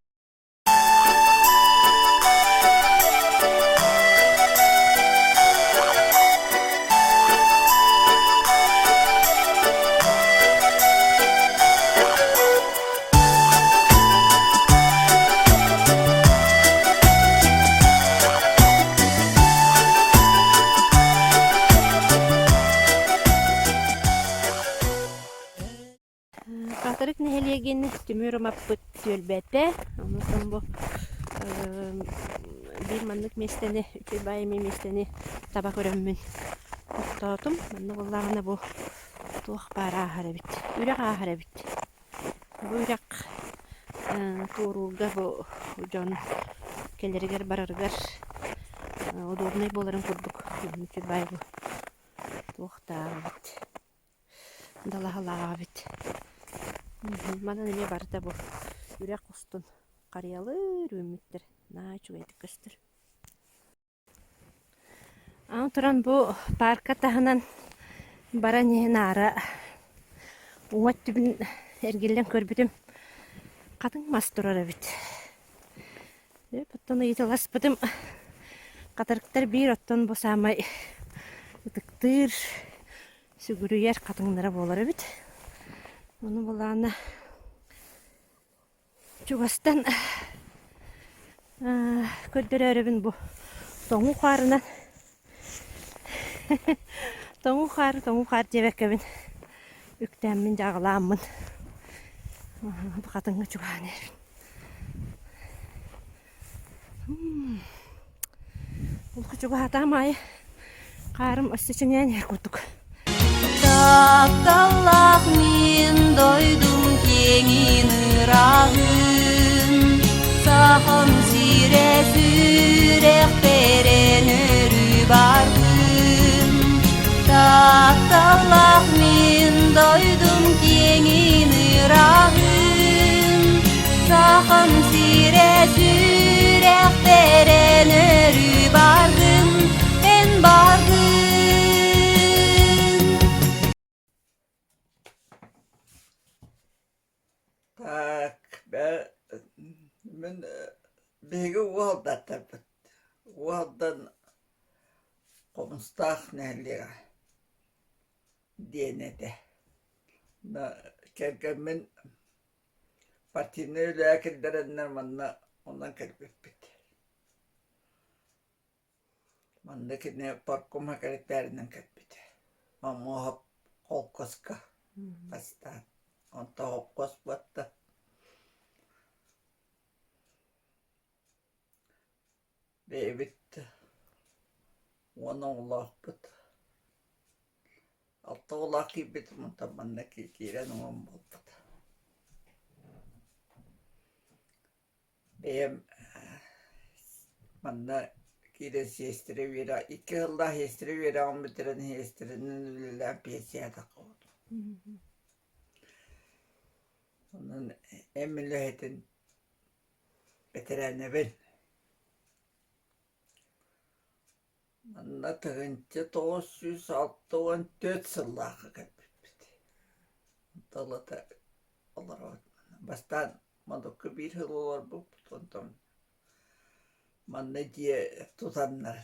Хатырык нэһилиэгин түмүр умаппыт түөлбэтэ. Онтон бу. биир маннык миэстэни, үчүгэй баай эмиэ миэстэни таба көрөммүн тохтоотум. Манна буоллаҕына бу туох баар ааһар эбит, үрэх ааһар эбит. Бу үрэх туоруурга бу дьон кэлэригэр-барарыгар удобнай буоларын курдук үчүгэй баай бу туохтаах эбит. Далаһалаах эбит. Манан эмиэ барыта бу үрэх устун харыйалыыр үүммүттэр. Наһаа үчүгэйдик көстөр. Аны туран бу паарка таһынан баран иһэн аара уҥа өттүбүн эргиллэн көрбүтүм хатыҥ мас турар эбит. Оттон ыйыталаспытым хатырыктар биир оттон бу саамай ытыктыыр сүгүрүйэр хатыҥнара буолар эбит. Ону былаана чугастан көрдөрөөрүбүн бу тоҥуу хаарынан тоҥуу хаары тоҥуу хаар диэбэккэбин үктээммин дьааҕылааммын бу хатыҥҥа чугаһаан иһэбин. Олох чугаһатаам аайы хаарым өссө чиҥээн иһэр курдук. Тапталлаах мин дойдум киэҥин ырааһын, Сахам сирэ сүрэхтэрин өрүү баргын. Тапталлаах мин дойдум киэҥин ырааһын, Сахам сирэ сүрэхтэрин өрүү баргын, эн баргын. Так, мин биһиги уолдаттарбыт. Уолдан Хомустаах нэһилиэгэ диэн этэ. Кэргэммин партийнай үлэҕэ киллэрэннэр манна онон кэлбиппит. Манна кини партком сэкирэтээринэн кэлбитэ. Омуоһап холкуоска бастаан. Онтон холкуос буолта. Бэйэбит уон оҕолоохпут. Алта оҕолоох киирбитим, онтон манна киирэн уон буолбут. Бэйэм манна киирэн сиэстэрэ үөрэх икки сыллаах сиэстэрэ үөрэҕин бүтэрэн сиэстэрэнэн үлэлээн пенсияҕа таххыбытым. Онон эм үлэһитин бэтэрээнэбин. Манна 1964 сыллаахха кэлбиппит. Онтон олоробут. Бастаан Модукка биир сыл олорбуппут, онтон манна дьиэ тутаннар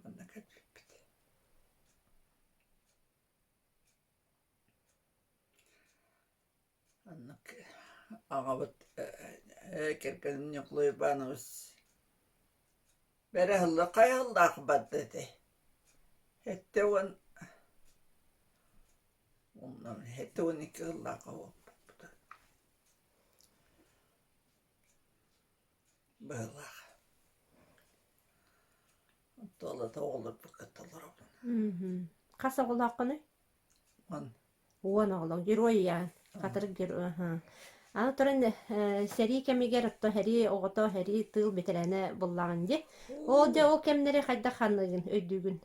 манна кэлбиппит. Оннук аҕабыт кэргэним Ньукулай Иванович бэрэ сылла хайа сыллаах барда этэй? 72 сыллаахха буолбуппут быһыылаах. Туолата оҕолорбут кытта олоробун. Хас оҕолооххунуй? Уон. Уон оҕолоох. Герой ийэҕин. Хатырык герой. Аны туран сэрии кэмигэр отто сэрии оҕото, сэрии тыыл бэтэрээнэ буоллаҕын дии. Ол дьэ ол кэмнэри хайдах ханыыгын, өйдүүгүн?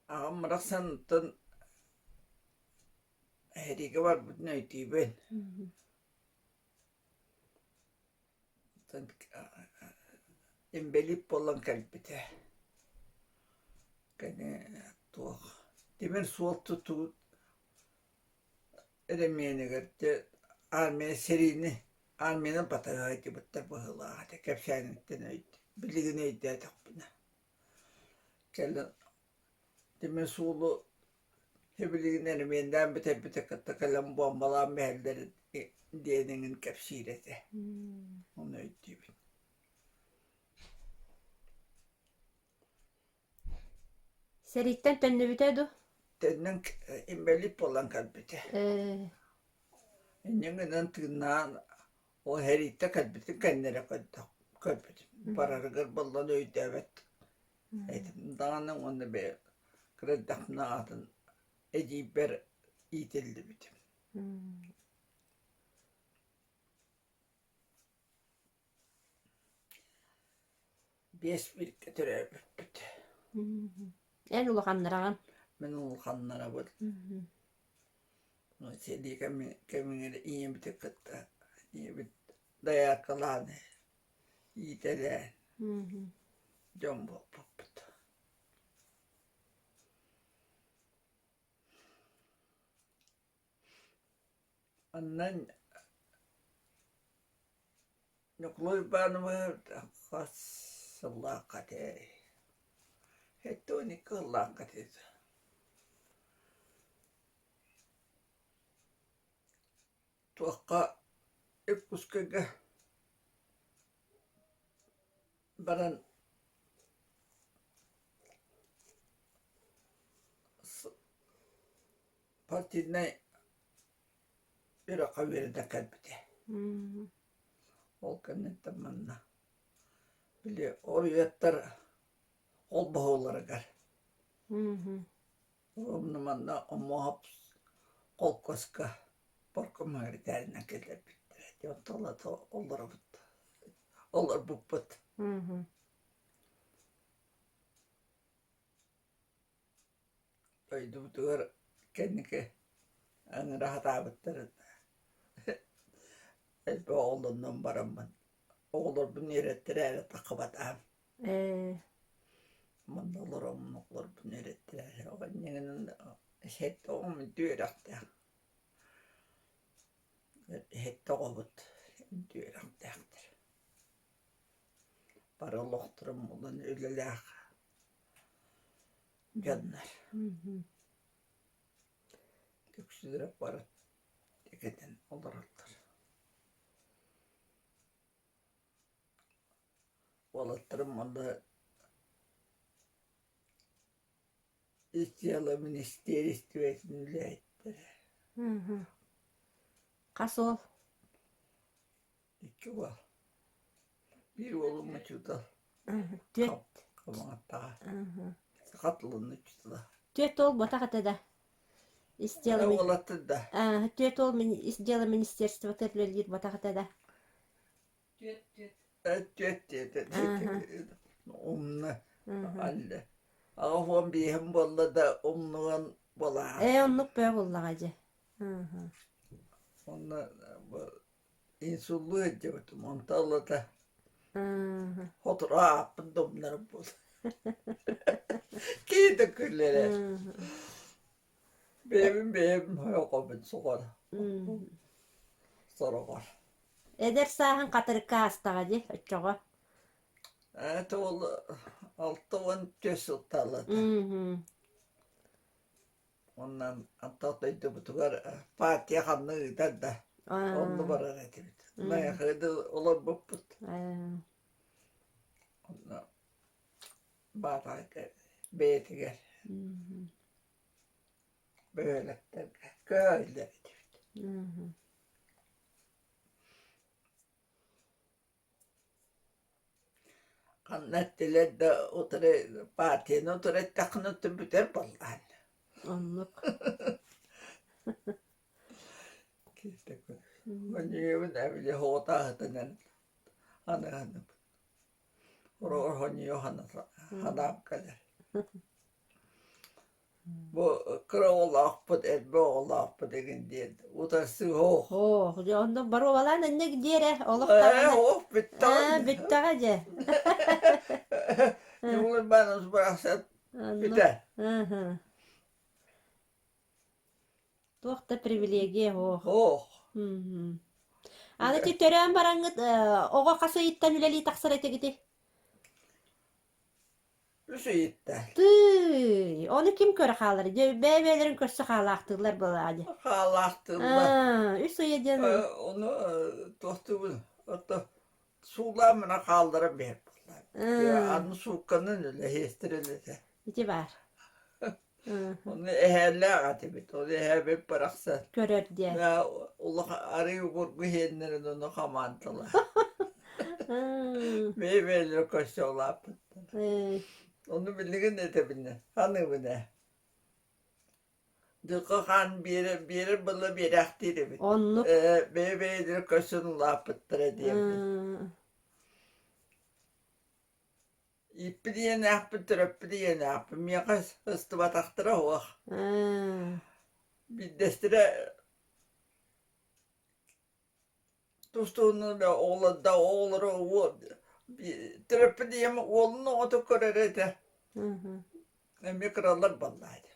Аҕам барахсантан сэриигэ барбытын өйдүүбүн. Инбэлиит буолан кэлбитэ. Кини туох тимир суол тутуу эрэмиэнигэр дьэ армия сэриини армияны батыһа сылдьыбыттар быһыылаах этэ кэпсээниттэн билигин өйдөөтөхпүнэ. Кэлин тимир суолу Сибилигин эрэмиэннээн бүтэрбитэ кытта кэлэн буомбалаан биһэллэр диэн эҥин кэпсиир этэ. Ону өйдүүбүн. Сэрииттэн төннүбүтэ дуу? Төннөн инбэлиит буолан кэлбитэ. Инньэ гынан тыыннаан. Ол сэрииттэн кэлбитин кэннэ эрэ көрдөх, көрбүтүм. Барарыгар буоллан өйдөөбөт этим даҕаны уонна бэйэ кыра эрдэхпинэ аатын эдьиийбэр иитиллибитим. Биэс бииргэ төрөөбүппүт. Эн улаханнараҕын? Мин улаханнарабын. Сэрии кэмигэр ийэбити кытта ийэбит дайааркалаан иитэлээн дьон буолбуппут. Онно Ньукулай Уйбаанабыһы хас сыллаахха этэй? 72 сыллаахха этэ. Туохха Иркутскайга баран партийнай үөрэххэ үөрэнэ кэлбитэ. Ол кэнниттэн манна били оруйуоттар холбоһууларыгар уонна манна Омуоһап холкуоска паркоммагритарынан киллэрбиттэрэ. Дьэ онтон ыла олоробут олорбуппут. Дойдубутугар кэнники ыҥыра сатаабыттарын элбэх оҕолонон бараммын оҕолорбун үөрэттэрээри таххыбатаҕым. Ээ Манна олороммун оҕолорбун үөрэттэрээри оҕонньугунан сэттэ оҕом үөрэхтээх. Сэттэ оҕобут үөрэхтээхтэр. Бары олохторун булан үлэлээх дьоннор. Үксүлэрэ куорат тикэтин олороллор. Уолаттарым уонна ис дьыала министиэристибэтин үлэһиттэрэ. Хас уол? Икки уол. Биир уолум учуутал. Түөрт. Хамаҕаттаҕа. Саха тылын учуутала. Түөрт уол ботах этэ да. Ис дьыала Уолаттар да. Түөрт уол ис дьыала министерствота үлэлиир ботах этэ да. Түөрт диэтэ. Умна. Алле. Аҕа биэһим буолла да умнуган буолаа. Ээ оннук бөҕө буоллаҕа дьэ. Онно инсуллуу сылдьыбытым, онтон ылата сотору ааппын да умнарым буолуо. Киһи да күлэрэ. Бэйэбин бэйэм ойоҕобун суҕар сороҕор. Эдэр сааһын хатырыкка аастаҕа дии оччоҕо. Это ол 64 сылтаалата. Онон антах дойдубутугар партия ханна ыытар да, онно барар этибит. Найахыды олорбуппут. Онно Баатаҕайга бэйэтигэр бөһүөлэктэргэ көһөллөр этибит. Ханна эттилэр да утары партияны утары эттэххинэ оттон бүтэр буоллаҕын. Оннук. Манньыйабын эбили оҕотааһытынан аныһаныбын. Ороһонньуйа ханаам кэлэр. Бу кыра оҕолоохпут, элбэх оҕолоохпут игин диэн утарсыы ох. Ох, дьэ онно боруобалаан инник диэрэ олох Ээ, даҕаны. ох бүттэҕэ. Аа, бүттэҕэ дьэ. Ньукулай Иванович барахсан Оннук. бүтэ. Ыһы. Туох да привилегия суох. Ох. Мгм. Аны ити төрөөн бараҥҥыт э, оҕо хас ыйыттан үлэлии тахсар этигитий? Үс ыйытта. Тыый, ону ким көрө хаалар? Дьэ, бэйэ-бэйэлэрин көрсө хаалаахтыыллар буолаа дии. Хаалаахтыыллар. Аа, үс ыйа диэн Ону туохтуубун, ото суулаан мына хаалларан биһэр буоллаа. Аны суукканан үлэһиэстэр үлэтэ. Ити баар. Ону эһээлээх этибит, ол эһээбит барахсан. Көрөр диэн. Улахан арыы обургу иһэннэрин ону хамаандалар. Бэйэ-бэйэлэрэ көрсө улааппыттар. Ону билигин этэбинэ, саныыбын ээ. Дьылҕа хаан биэрэр, биэрэр буолла биэрээхтиир эбит. Оннук. Ээ, бэйэ-бэйэлэрэ көрсөн улааппыттара диэбит. Ииппит ийэнээхпин, төрөппүт ийэнээхпин. Миэхэ сыстыбатахтара суох. Биирдэстэрэ тус-туһунан оҕолордо оҕолоро төрөппүт ийэм уолун оҕото көрөр этэ. Эмиэ кыралар буоллаа дии.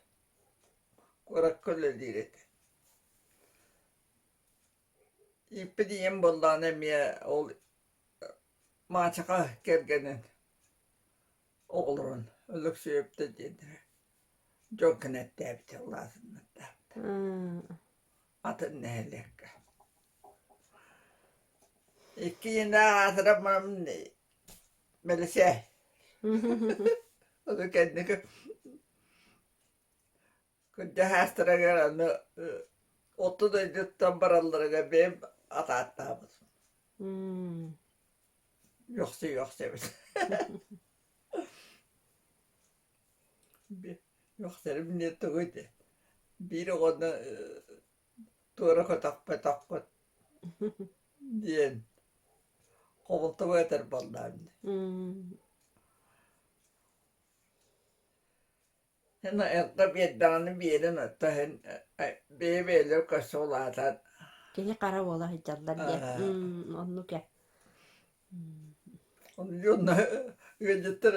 Куоракка үлэлиир этэ. Ииппит ийэм буоллаҕына эмиэ ол Маачаха кэргэнин оҕолорун Өлөксөйөптөр диэннэрэ дьон кэнэттээбитэ улаатыннардаабыта атын нэһилиэккэ. Икки ийэлээх аатыран баран мэлисээ. Ону кэнники Кырдьаҕастарыгар аны оту дойдуттан баралларыгар бэйэм атааттаабытым. Үөхсэ-үөхсэбит. Үөхсэрим диэн тугуй диэ? Биир оҕону туора көтөхпөтөххүт диэн хобултубу этэр буоллаҕым дии. Эн биэрдэҕинэ биэрэн оттон иһин бэйэ-бэйэлэрэ көрсө улаатан Кини хара буола сылдьаллар диэн. Оннук ээ. Онно ыалдьыттар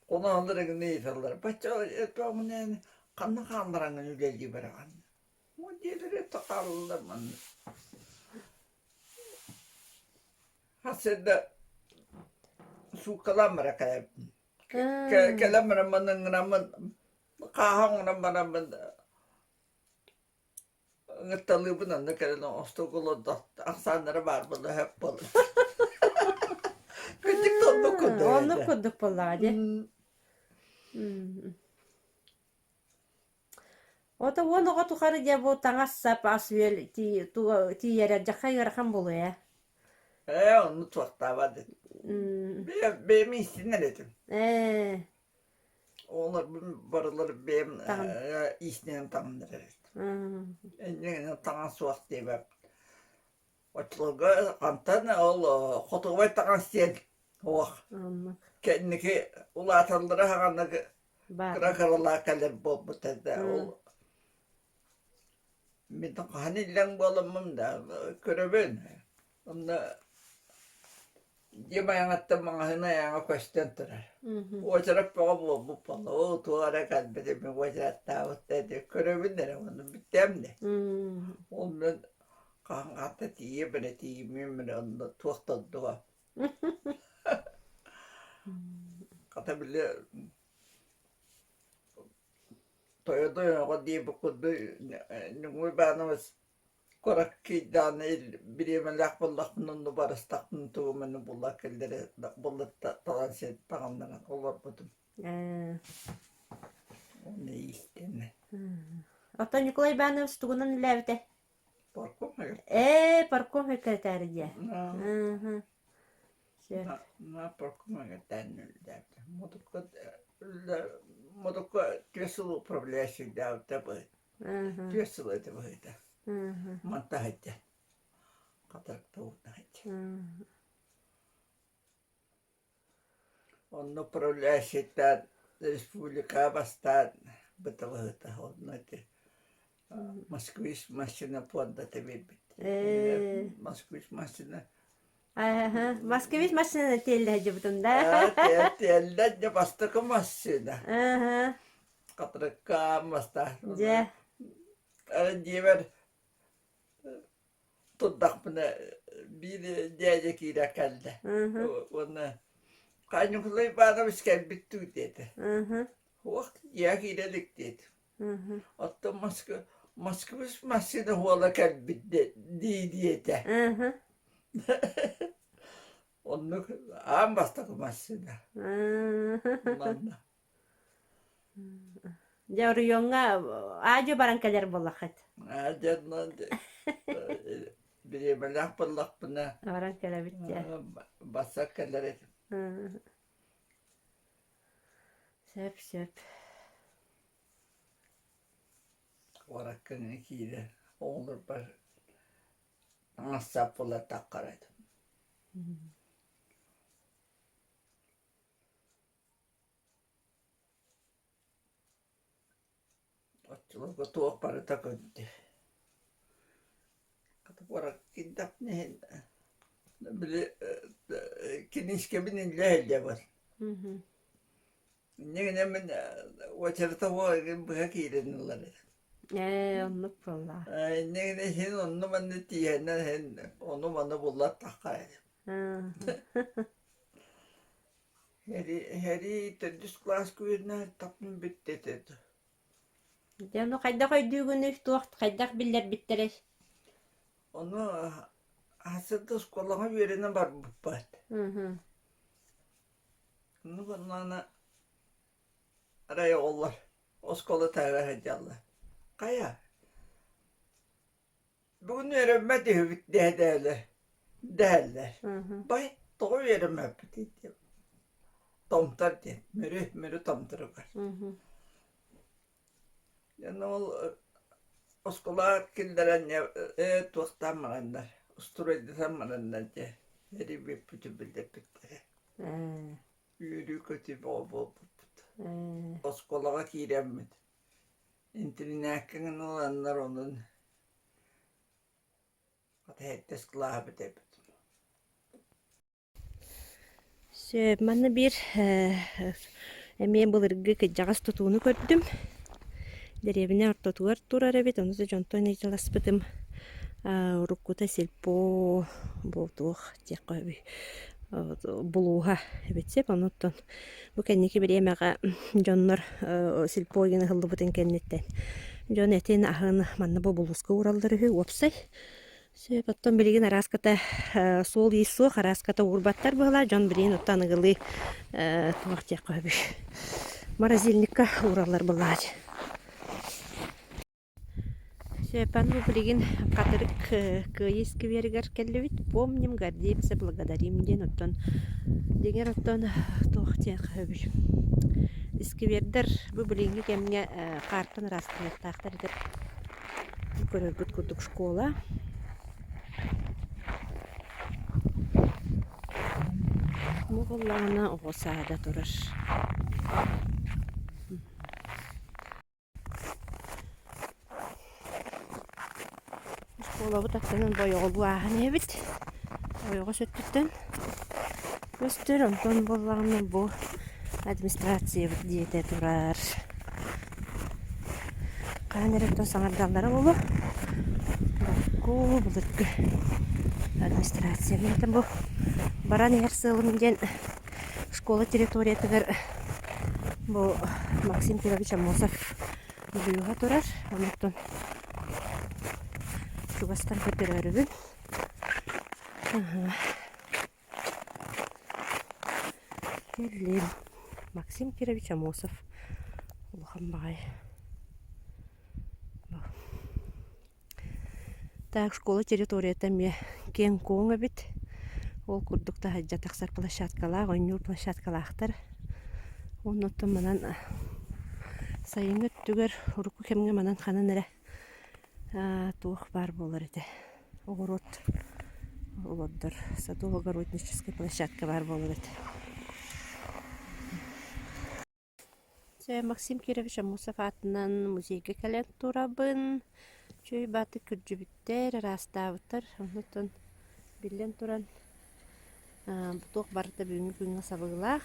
хоноһоллор эҥин ыйыталлар. Бачча ханна хааллараҥҥын үлэлии бараҕын? Дьиэлэрэ хааллар манна. Хас да сууккалаан бара кэлэбин. Кэлэн бараммын ыҥыраммын хааһа оҥорон бараммын ыҥырталыыбын онно кэлэн остуолга олордох ахсааннара баар буолла сөп буолла. Кырдьык да оннук курдук Оннук курдук буоллаҕа дии. Ото уон оҕо тухары дьэ бу таҥас-сап, ас-үөл тиийэрэ дьахха ыарахан буолуо ээ. Ээ, онну туохтаабат Бэйэм бэйэм иистэнэр этим. Ээ. Оҕолорбун барылар бэйэм иистэнэн таҥыннарар этим. Инньэ таҥас суох диэбэппит. Оччолорго хантан ол хотугубай таҥас диэн суох. Кэнники улааталлара хаҕана кыра кыралаах кэлэр буолбута да ол мин хаһан иллэҥ буоламмын да көрөбүн. Онно дьиэм айаҕыттан маҕаһыын айаҕа көстөн турар. Уочарат бөҕө буолбут буолла. Оо, туох эрэ кэлбит эми уочараттаабыт да диэн көрөбүн эрэ уонна бүттэм да. Ол мин хаһан хатта тиийиэм эрэ тиийимиэм эрэ онно туох да ордуга. Хата били тойо-тойоҕо диэбит курдук Ньукулай Иванович Кураккыйдааны бириэмэлээх буоллахпына онно барыстахпына тугу эмэ була кэллэрэ була талан сиэн таҥыннаран олорбутум. Ээ. Уонна иистэнэ. Оттон Николай Иванович тугунан үлээбитэ? Парком Ээ, парком секретарь дии. На парком секретарь үлэлээбитэ. Модукка Модукка түөрт сыл управляющийдаабыта Түөрт сыл этэ быһыыта. Мантаһыйда. Хатырыкта уурдаһыйда. Онно управляющийдаан республикаҕа бастаан быталаһыта. Онно ити Москвич машина пуондата биэрбит. Москвич машина Москвич машина тиэллэ сылдьыбытым да. Тиэллэ дьэ бастакы массыына. Хатырыкка маста. Дьэ. Дьиэбэр турдахпына биир дьээдьэ киирэ кэллэ. Уонна Ньукулай Иванович кэлбит дуу диэтэ. Уох дьиэ киирэ илик диэтим. Оттон Москва Москвич массыына уола кэлбит дии диэтэ. Оннук аан бастакы массыына. Манна. Дьэ оройуоҥҥа аа-дьуо баран кэлэр буоллаххыт. Аа дьэ онно бириэмэлээх буоллахпына Баран кэлэбит дьэ. бассар кэлэр этим. Сөп сөп. Куоракка киирэ оҕолорбор таҥас-сап булаттаххара этим. Оччолорго туох барыта көрдө. Хата куоракка киирдэхпинэ иһин били киниискэбин иллэ сылдьабын. Инньэ гынан мин уочарата суох быһа киирэн ылар этим. Ээ, оннук буоллаҕа. Инньэ гынан иһин онно-манна тииһэннэр иһин ону-маны буллартахха этим. Сэрии төрдүс кылааска үөрэнэ бүттэ этэ. Дьэ ону хайдах өйдүүгүнүй, туох хайдах биллэрбиттэрэй? Ону хасыт оскуолаҕа үөрэнэ барбыппыт. Ону онно арай оҕолор оскуола таһыгар сылдьаллар. Хайа, Бүгүн үөрэммэт үһүбүт дэһэллэр дэһэллэр. Бай, тоҕо үөрэммэппитий диэн. Томтор диэн, Мүрү, Мүрү томторугар. Дьэ ол оскуолаҕа киллэрэн ээ туохтаан бараннар, устуруойдатан бараннар дьэ эрийбиппитин биллэрбиттэрэ. Үөрүү-көтүү бөҕө буолбуппут. Оскуолаҕа киирэммит Интэринээккэ гына ыланнар онон сэттис кылааһы бүтэрбитим. Сөп, манна биир эмиэ былыргы кырдьаҕас тутууну көрдүм. Дэриэбинэ ортотугар турар эбит, ону да дьонтон ыйыталаспытым уруккута сельпо буолтуох диэххэ сөбүй булууһа эбит сөп, онуттан Бу кэнники бириэмэҕэ дьоннор сельпо игин ыһыллыбытын кэнниттэн дьон этин аһын манна бу булууска уураллар үһү уопсай. Сөп, оттон билигин арааската суол-иис суох, арааската уурбаттар быһыылаах, дьон билигин оттон аныгылыы туох диэххэ сөбүй морозильникка уураллар былаачы. Сөпан бу билигин Хатырык Кыайыы скверигэр кэллибит. Помним, гордимся, благодарим диэн оттон дьиҥэр оттон туох диэххэ сөбүй Сквердэр бу билиҥҥи кэмҥэ хаартан ыраастаныахтаахтар этэ. Көрөргүт курдук школа. Бу буоллаҕына оҕо саада турар. Оскуолабыт аттынан бойоҕолуу ааһан иһэбит. Ойоҕос өттүттэн көстөр, онтон буоллаҕына бу администрациябыт дьиэтэ турар. Хаһан эрэ оттон саҥардаллара буолуо. Урукку былыргы администрация. Мин бу баран иһэр сыалым диэн Школа территориятыгар бу Максим Кирович Аммосов быыһа турар. Онтон чугастан көрдөрөөрүбүн. Кэллим. Максим Кирович Аммосов улахан баҕайы. Так школа территорията эмиэ киэҥ-куоҥ эбит. Ол курдук таһырдьа тахсар площадкалаах, оонньуур площадкалаахтар. Уонна оттон манан сайыҥҥы өттүгэр урукку кэмҥэ манан ханан эрэ туох баар буолар этэ оҕуруот олордор садово-огородническай площадка баар буолар этэ. Дьэ, Максим Кирович Аммосов аатынан музейга кэлэн турабын. Үчүгэй баатык күрдьүбүттэр, ыраастаабыттар. Оннуттан биллэн туран, туох барыта бүгүҥҥү күҥҥэ сабыылаах.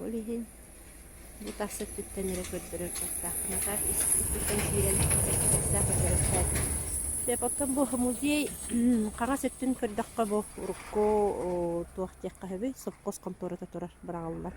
Ол иһин бу тас өттүттэн эрэ көрдөрөр кыахтаахпын. А так ис өттүттэн киирэн кыахтаах көрдөрөр Сөп, оттон бу музей хаҥас өттүн көрдөххө бу урукку туох диэххэ сөбүй, сопхуос хонтуората турар быраҕыллар.